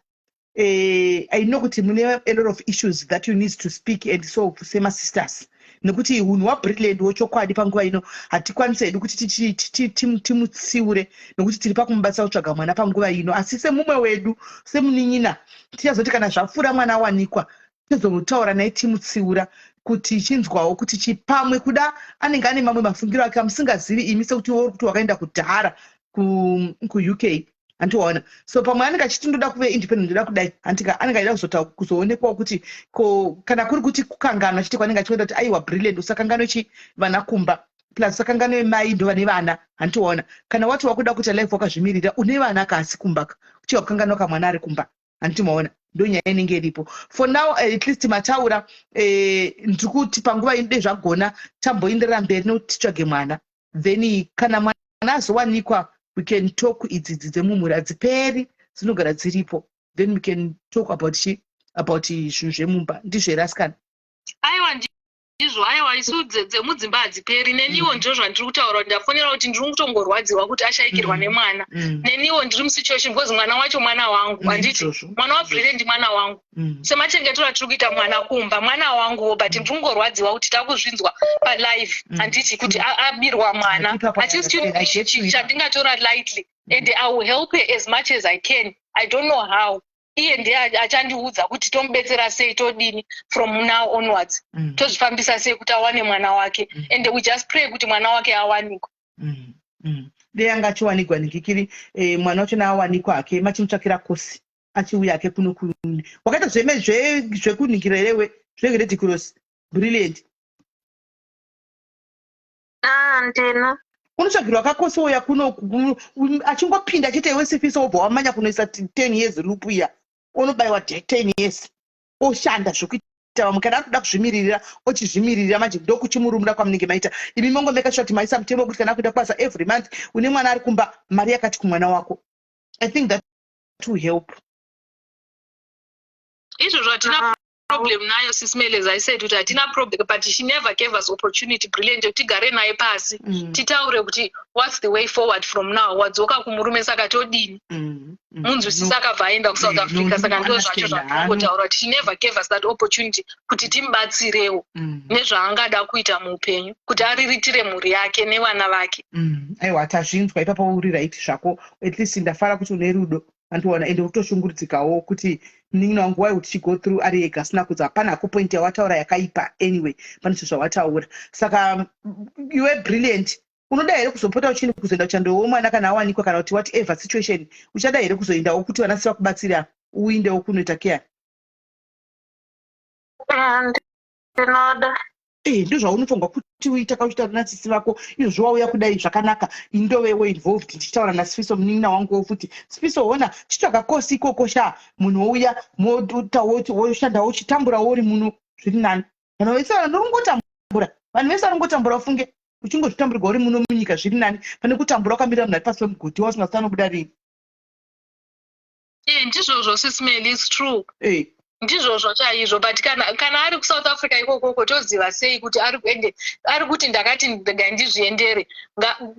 I know kuti mune a lot of issues that you need to speak and solve semasisters, nekuti unhu hwaBrilliant wochokwadi panguva ino hatikwanisi hedu kuti timutsiure, nekuti tiri pakumubatsira kutsvaga mwana panguva ino. Asi semumwe wedu, semunin'ina, tichazoti kana zvapfuura, mwana awanikwa, tizotaura naye, timutsiura kuti chinzwawo kuti chipamwe kuda anenge ane mamwe mafungiro ake amusingazivi imi, sekuti iwe uri kuti wakaenda kudhara kuUK, handiwaona? So pamwe anenge achiti ndoda kuve independent, ndoda kudai, handika? Anenge achida kuzoonekwawo kuti ko kana kuri kuti kukanganwa chete kwanenge achienda, kuti aiwa, Brilliant, usakanganwe chi vana kumba, plus usakanganwe mai ndo vane vana, handiwaona? Kana wati wakuda kuita life wakazvimirira, une vana kasi kumba, uchiva kukanganwa kamwana ari kumba, handiti maona? Ndo nyaya inenge iripo. For now, at least mataura. Ndiri kuti panguva ino dei zvagona tamboenderera mberi nekuti titsvage mwana, then kana mwana azowanikwa we can talk. Idzi dzemumhuri hadziperi, dzinogara dziripo. Then we can talk about chi about zvinhu zvemumba. Ndizvo here, asikana?
Aiwa. Ndizvo, aiwa, isu dzemudzimba hadziperi. Neniwo ndizvo zvandiri kutaura kuti ndafonera kuti ndiri kutongorwadziwa kuti ashayikirwa nemwana. Neniwo ndiri musituation because mwana wacho mwana wangu, handiti?
Izvozvo.
Mwana waBrilliant mwana wangu. Semachengetero atiri kuita mwana kumba, mwana wanguwo, but ndiri kungorwadziwa kuti takuzvinzwa palive, handiti, kuti abirwa mwana.
Ipapo
Hachisi chinhu
I get you.
chandingatora lightly, and I will help her as much as I can. I don't know how. Iye ndiye achandiudza kuti tomubetsera sei, todini from now onwards, tozvifambisa sei kuti awane mwana wake. And we just pray kuti mwana wake awanikwe.
Dei anga achiwanikwa ningikiri, mwana wacho naawanikwa hake, machimutsvakira kosi, achiuya hake kuno. Wakaita zvekuningira herewe, zveRed Cross, Brilliant?
Ah, ndina.
Unotsvagirwa kakosi, ouya kuno, achingopinda chete, iwe Sifiso wobva wamanya kunoisa 10 years loop iya, unobayiwa 10 years, oshanda zvokuita vamwe. Kana ari kuda kuzvimiririra, ochizvimiririra. Manje ndokuchimurumura kwamunenge maita imi. Mongomeka sure kuti maisa mutemo wekuti kana akuenda kubasa every month, une mwana ari kumba, mari yakati kumwana wako. I think that will help.
Izvozvo hatina problem nayo, Sis Mel. As I said kuti hatina problem, but she never gave us opportunity, Brilliant, yekuti tigare naye pasi, titaure kuti what's the way forward from now. Wadzoka kumurume, saka todini? Munzwisisi akabva aenda kuSouth Africa.
No,
saka ndo zvacho
understand,
zvatinongotaura kuti she never gave us that opportunity kuti timubatsirewo nezvaangada kuita muupenyu, kuti ariritire mhuri yake nevana vake.
Aiwa, tazvinzwa ipapo. Uri right zvako. At least ndafara kuti une rudo, andiona, ende utoshungurudzikawo kuti munin'ina wangu, why would she go through ari ega asina kudza? Hapana hako point yawataura yakaipa. Anyway, pane zvinhu zvawataura. Saka iwe Brilliant, unoda here kuzopota uchini kuzoenda kuchandowo mwana kana awanikwa, kana kuti whatever situation, uchada here kuzoendawo kuti vanasi vakubatsira, uindewo kunoita care?
Eh, ndinoda.
Ndozvaunofanirwa kuti uita kauchitaura nasisi vako. Izvozvo wauya kudai zvakanaka, indovewo involved ndichitaura naSifiso, munin'ina wanguwo futi. Sifiso, hona, chitsvaga kosi ikoko sha. Munhu wouya, woshandawo, uchitamburawo uri muno, zviri nani. Vanhu vese vanongotambura, vanhu vese vanongotambura. Ufunge uchingozvitamburirwa uri muno munyika, zviri nani pane kutambura ukamirira munhu ari pasi pemugodhi wausingasi anobuda rini.
Eh, ndizvozvo, Sis Mel, it's true. Ndizvozvo chaizvo, but kana ari kuSouth Africa ikokoko, toziva sei kuti ari ende ari kuti ndakati ngandizviendere?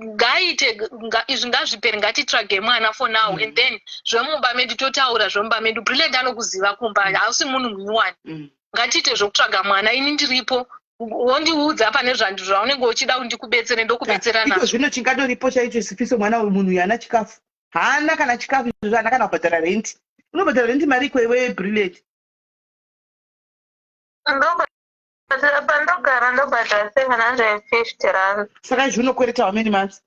Ngaaite izvi, ngazvipere, ngatitsvage mwana for now, and then zvemumba medu totaura zvemumba medu. Brilliant anokuziva kumba, hausi munhu munyuwani. Ngatiite zvokutsvaga mwana. Ini ndiripo, wondiudza pane zvaunenge uchida kuti ndikubetsere, ndokubetsera
Iko
nazvo.
Zvino chingadoripo chaicho, Sifiso, mwana uyu, munhu uyu haana chikafu, haana kana chikafu izvozvo, haana kana kubhadhara renti. Unobhadhara renti mari iko iwe, Brilliant?
Ndobhadhara, pandogara ndobhadhara R750.
Saka izvi unokwereta how many months?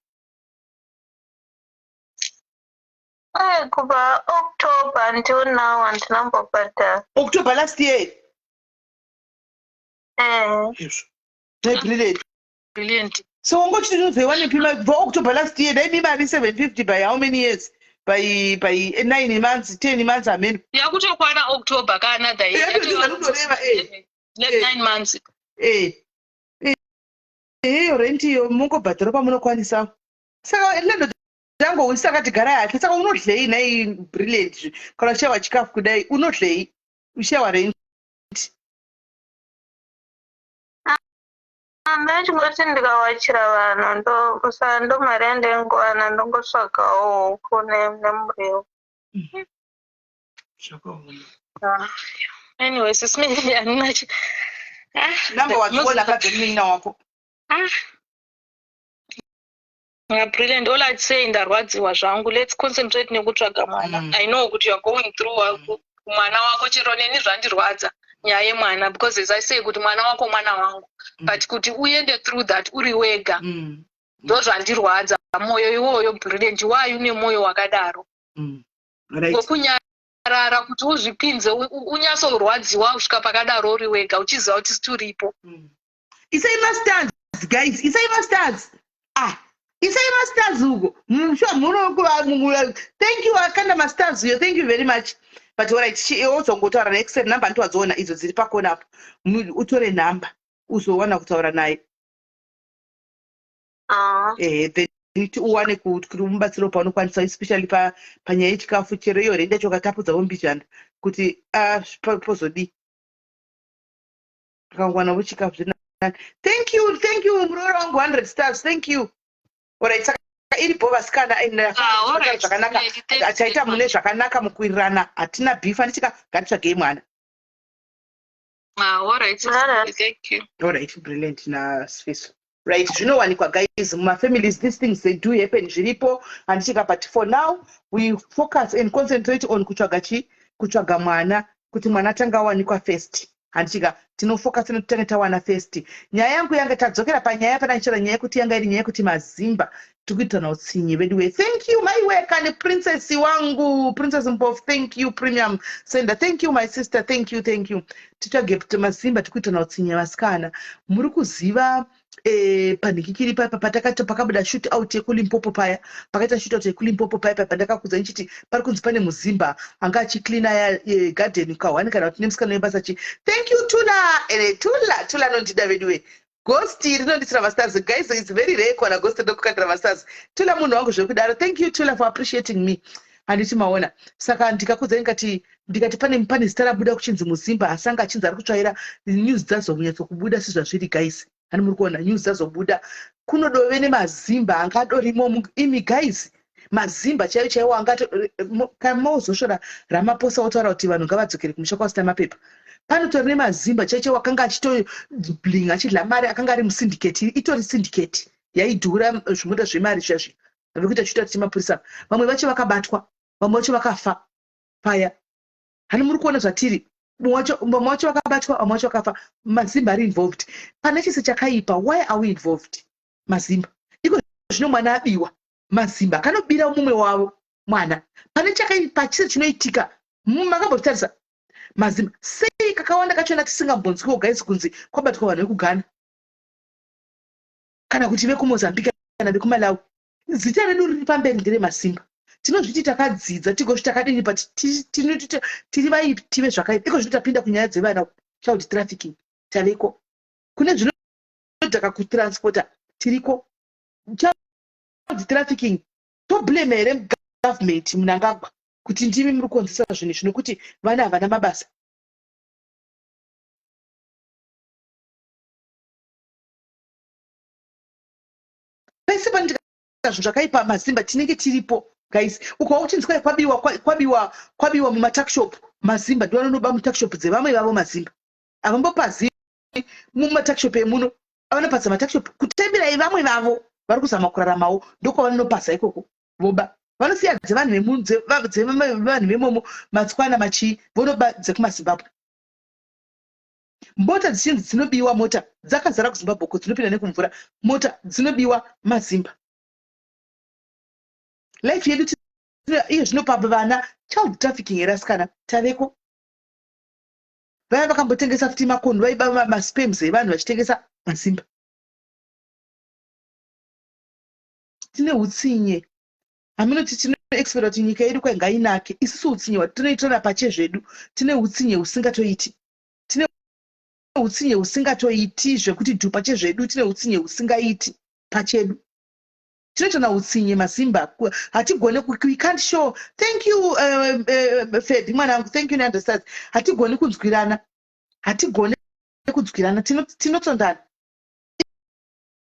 Eh, kubva October until now handinambobhadhara.
October last year?
Eh.
Izvo, Brilliant.
Brilliant.
So wangochiti unozoiwanepi kubva October last year? Dai mari 750 by how many years, by 9 months, 10 months, amen.
Yakutokwana October ka another year.
Ndozvandinotoreva, eh.
9 months.
Iyo rent iyo mungobhadhara pamunokwanisa. Saka landlord angowisisa akati gara yake. Saka unodlei nhai, Brilliant, kana ushayiwa chikafu kudai? Unodlei ushayiwa rent?
Ndachingoti ndikawachira vanhu, ndo saka ndo mari yandaingowana, ndongotsvagawo huku nemuriwo.
Zvakaoma.
Ah, anyway, Sis Mel, handina ah,
Namba wadziona kabve munin'ina wako.
Ah. Yeah, brilliant. All I'd say, ndarwadziwa zvangu. Let's concentrate nekutsvaga mwana. I know kuti you are going through mwana wako, chero neni zvandirwadza nyaya yemwana, because as I say kuti mwana wako mwana wangu, but kuti uende through that uri wega, ndo zvandirwadza mwoyo iwoyo. Brilliant, why une mwoyo wakadaro wekunyarara kuti uzvipinze, unyatsorwadziwa kusvika pakadaro uri wega, uchiziva kuti situripo?
Isai mastars, guys, isai mastars. Ah, isai mastars uko. Sure, muno. Thank you, akanda mastars uyo, thank you very much. But alright, ozongotaura neexcel number nditowadziona idzo dziri pakona apo. Utore nhamba uzowana kutaura naye.
Ah.
Ehe, then uwane kuti umubatsiro paunokwanisa, especially panyaya yechikafu, chero iyo rent yacho ukatapudzawo mbijana kuti ah, pozodii akangwanawo chikafu zviri. nani. Thank you, thank you, muroora wangu, 100 stars, thank you. Alright, saka iripo vasikana,
Ah, alright,
zvakanaka.
Nelly, thanks
Taita
very
mune
much.
zvakanaka mukuwirirana, hatina beef, handitika? Ngatitsvagei mwana.
Ah, alright,
Alright.
thank you.
Alright, Brilliant naSifiso. Right, zvinowanikwa guys, mumafamilies these things, they do happen, zviripo, handitika? But for now we focus and concentrate on kutsvaga chi kutsvaga mwana, kuti mwana atanga awanikwa first, handitika? Tinofocus notitange tawana first. Nyaya yangu yanga tadzokera panyaya pana ichara, nyaya yekuti yanga iri nyaya yekuti mazimba tiri kuitirana utsinye vedu we. Thank you, maiweka neprincess wangu, Princess Mpof, thank you. Premium Sender, thank you, my sister, thank you, thank you. Titsvage kuti mazimba tiri kuitirana utsinye. Vasikana, muri kuziva panhikikiri paya patakati pakabuda shoot out yekuLimpopo paya, pakaita shoot out yekuLimpopo paya, paya pandakakudza ndichiti pari kunzi pane muzimba anga achicleana garden kahwani, kana kuti nemusikana webasa chi. Thank you, Tula. Ene Tula, Tula anondida veduwe. Ghost rinondisira mastars, guys, it's very rare kuwana ghost rinokukandira mastars. Tula munhu wangu zvekudaro. Thank you, Tula, for appreciating me, handiti maona? Saka ndikakudza ndikati pane zita rabuda kuchinzi muzimba, asi anga achinzi ari kutsvaira. News dzazonyatsokubuda sezvazviri, guys, hani muri kuona? News dzazobuda, kunodove nemazimba angadorimo imi guys, mazimba chaivo chaivo angato. Kamaozoshora Ramaphosa otaura kuti vanhu ngavadzokere kumusha kwasina mapepa, panotori nemazimba chaivo chaivo akanga achitobling, achidla mari, akanga ari musyndicate. Itori syndicate yaidhura zvimota zvemari zviyazvi vekuita chiita chemapurisa. Vamwe vacho vakabatwa, vamwe vacho vakafa paya, hani muri kuona zvatiri? Vamwe vacho vakabatwa, vamwe vacho vakafa. Mazimba ari involved pane chese chakaipa. Why are we involved, mazimba? Iko zvino mwana abiwa, mazimba akanobira mumwe wavo mwana. Pane chakaipa chise chinoitika, makambotarisa mazimba sei? Kakawanda kachona tisingambonzwiwo guys kunzi kwabatwa vanhu vekuGhana kana kuti vekuMozambique kana vekuMalawi. Zita redu riri pamberi nderemasimba. Tinozviti takadzidza, tigozvi takadini, but tiri vaiti vezvakaipa. Iko zvino tapinda kunyaya dzevana, child trafficking taveko, kune zvinodhaka kutransporta tiriko, child trafficking. Toblame here government, Mnangagwa, kuti ndimi muri kukonzesa zvinhu izvi nokuti vana havana mabasa? Pese panoitika zvinhu zvakaipa, mazimba tinenge tiripo guys. Ukawa uchinzi kwai kwabiwa, kwabiwa, kwabiwa mumatuckshop, mazimba ndiwo anonoba mutuckshop dzevamwe vavo. Mazimba havambopazi mumatuckshop emuno, avanopaza matuckshop kutemberai vamwe vavo vari kuzama kuraramawo, ndokwavanonopasa ikoko voba. Vanosiya dzevanhu vemomo, matswana, machii, vonoba dzekumaZimbabwe. Mota dzichinzi dzinobiwa, mota dzakazara kuZimbabwe uko dzinopinda nekumvura, mota dzinobiwa, mazimba. Life yedu iye zvino pavana, child trafficking here asikana, taveko. Vaya vakambotengesa futi makondo, vaiba masperms evanhu vachitengesa, mazimba. Tine utsinye, haminoti tinoexpecta kuti nyika yedu kwai ngainake. Isusu utsinye hwatinoitirana pachezvedu, tine utsinye husingatoiti, tine utsinye husingatoiti zvekuti dhu pachezvedu, tine utsinye husingaiti pachedu, tinoitana utsinye mazimba. Hatigone, we can't show. Thank you, Febi mwanangu, thank you neunderstand. Hatigoni kunzwirana, hatigone kunzwirana, tinotsondana.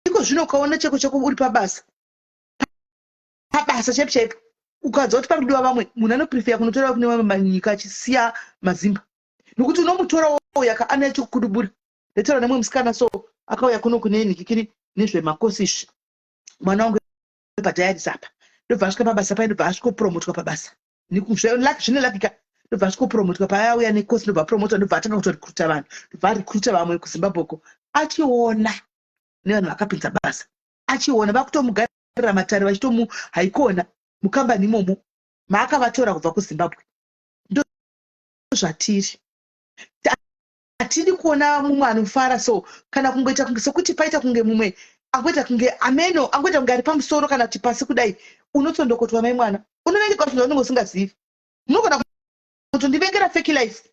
Iko zvino ukaona cheko chako uri pabasa, pabasa chaipo chaipo, ukanzwa kuti pari kudiwa vamwe, munhu anoprefer kunotora kune vamwe manyika achisiya mazimba, nokuti unomutora yaka ana chokukudubura. Ndaitaura nemumwe musikana so, akauya kuno kune nhikikiri nezvemakosi izvi, mwana wangu padialysis apa, ndobva asvika pabasa pai, ndobva asvikopromotwa pabasa. Zvine luck ka, ndobva asvikopromotwa paauya nekosi, ndobva apromotwa, ndobva atanga kutorecruita vanhu, ndobva arecruita vamwe kuZimbabwe uko, achiona nevanhu vakapinza basa, achiona vakutomugarira matare, vachitomu haikona mukambani imomo maakavatora kubva kuZimbabwe. Ndo zvatiri, hatidi kuona mumwe anofara. So kana kungoita kunge sokuti paita kunge mumwe angoita kunge ameno, angoita kunge ari pamusoro kana kuti pasi kudai, unotsondokotwa. Mai mwana, unovengekwa zvinhu zvaunenge usingazivi. Munogona kutondivengera fake life,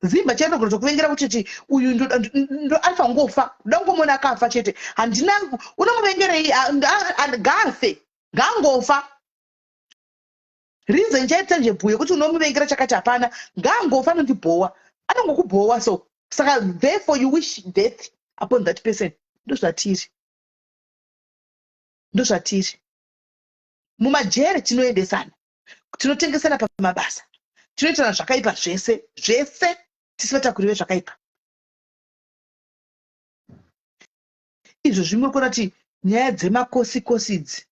zimba chainogona kutokuvengera kuti uyu ndo anofanira kungofa, ndoda kungomuona akafa chete. Handina, unomuvengerei? Ngaafe, ngaangofa. Reason chaita njebhuye kuti unomuvengera chakati hapana, ngaangofa, anondibhowa, anongokubhowa. So Saka therefore you wish death upon that person. Ndozvatiri, ndozvatiri mumajere. Tinoendesana, tinotengesana pamabasa, tinoitana zvakaipa zvese zvese, tisi vatakuri vezvakaipa izvo. Zvimwe kuona kuti nyaya dzemakosikosi idzi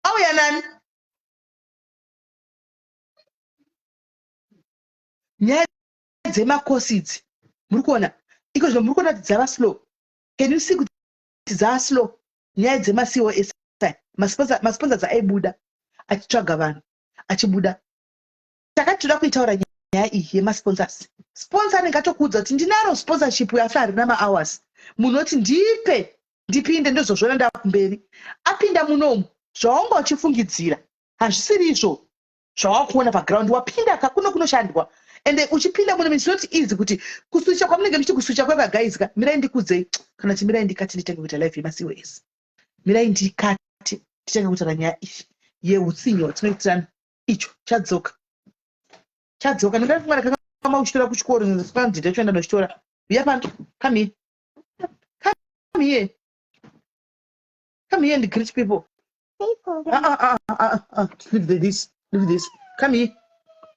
auya nani, nyaya dzemakosi idzi muri kuona iko zvino, muri kuona kuti dzava slow. Can you see kuti dzava slow nyaya dzemaCOS? Masponsors aibuda achitsvaga vanhu, achibuda. Takati toda kuitaura nyaya iyi yemasponsors. Sponsor anenge atokuudza kuti ndinaro sponsorship, asi harina mahours. Munoti ndipe ndipinde, ndozozviona ndakumberi. Apinda munomu, zvaunga uchifungidzira hazvisiri izvo zvawakuona paground. Wapinda kakuno kunoshandwa, ende uchipinda muno, it's not easy kuti kuswicha kwamunenge muchiti kuswicha kwevagays ka. Mirai ndikudzei, kana kuti mirai ndikati nditange kuita live yemaCOS. Mirai ndikati titange kutaura nyaya iyi yeutsinye hwatinoitirana. Icho chadzoka, chadzoka. Ndingafunga ndakanga uchitora kuchikoro, ndinoenda ndochitora. Uya pano, come here, come here, come here and greet people. Ah, ah, ah, ah, ah. Leave this, leave this. Come here,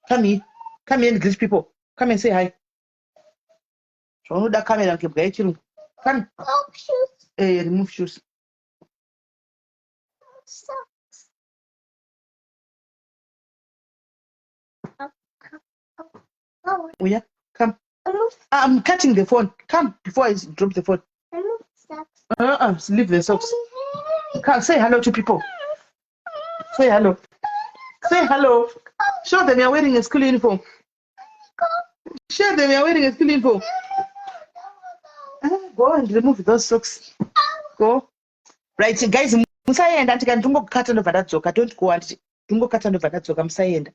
come here, come here and greet people. Come and say hi. Zvaunoda kamera kebwa yechirungu. Come. Eh, remove shoes.
Socks.
Uya, come. I'm cutting the phone. Come before I drop the phone.
Remove socks.
Uh-uh, leave the socks. Come, say hello to people. Say hello. Say hello. Show them you're wearing a school uniform. Show them you're wearing a school uniform. Ah, go and remove those socks. Go. Right, guys, musaenda. Ndika ndingokata ndobva ndadzoka. Don't go. Handiti ndingokata ndobva ndadzoka, musaenda.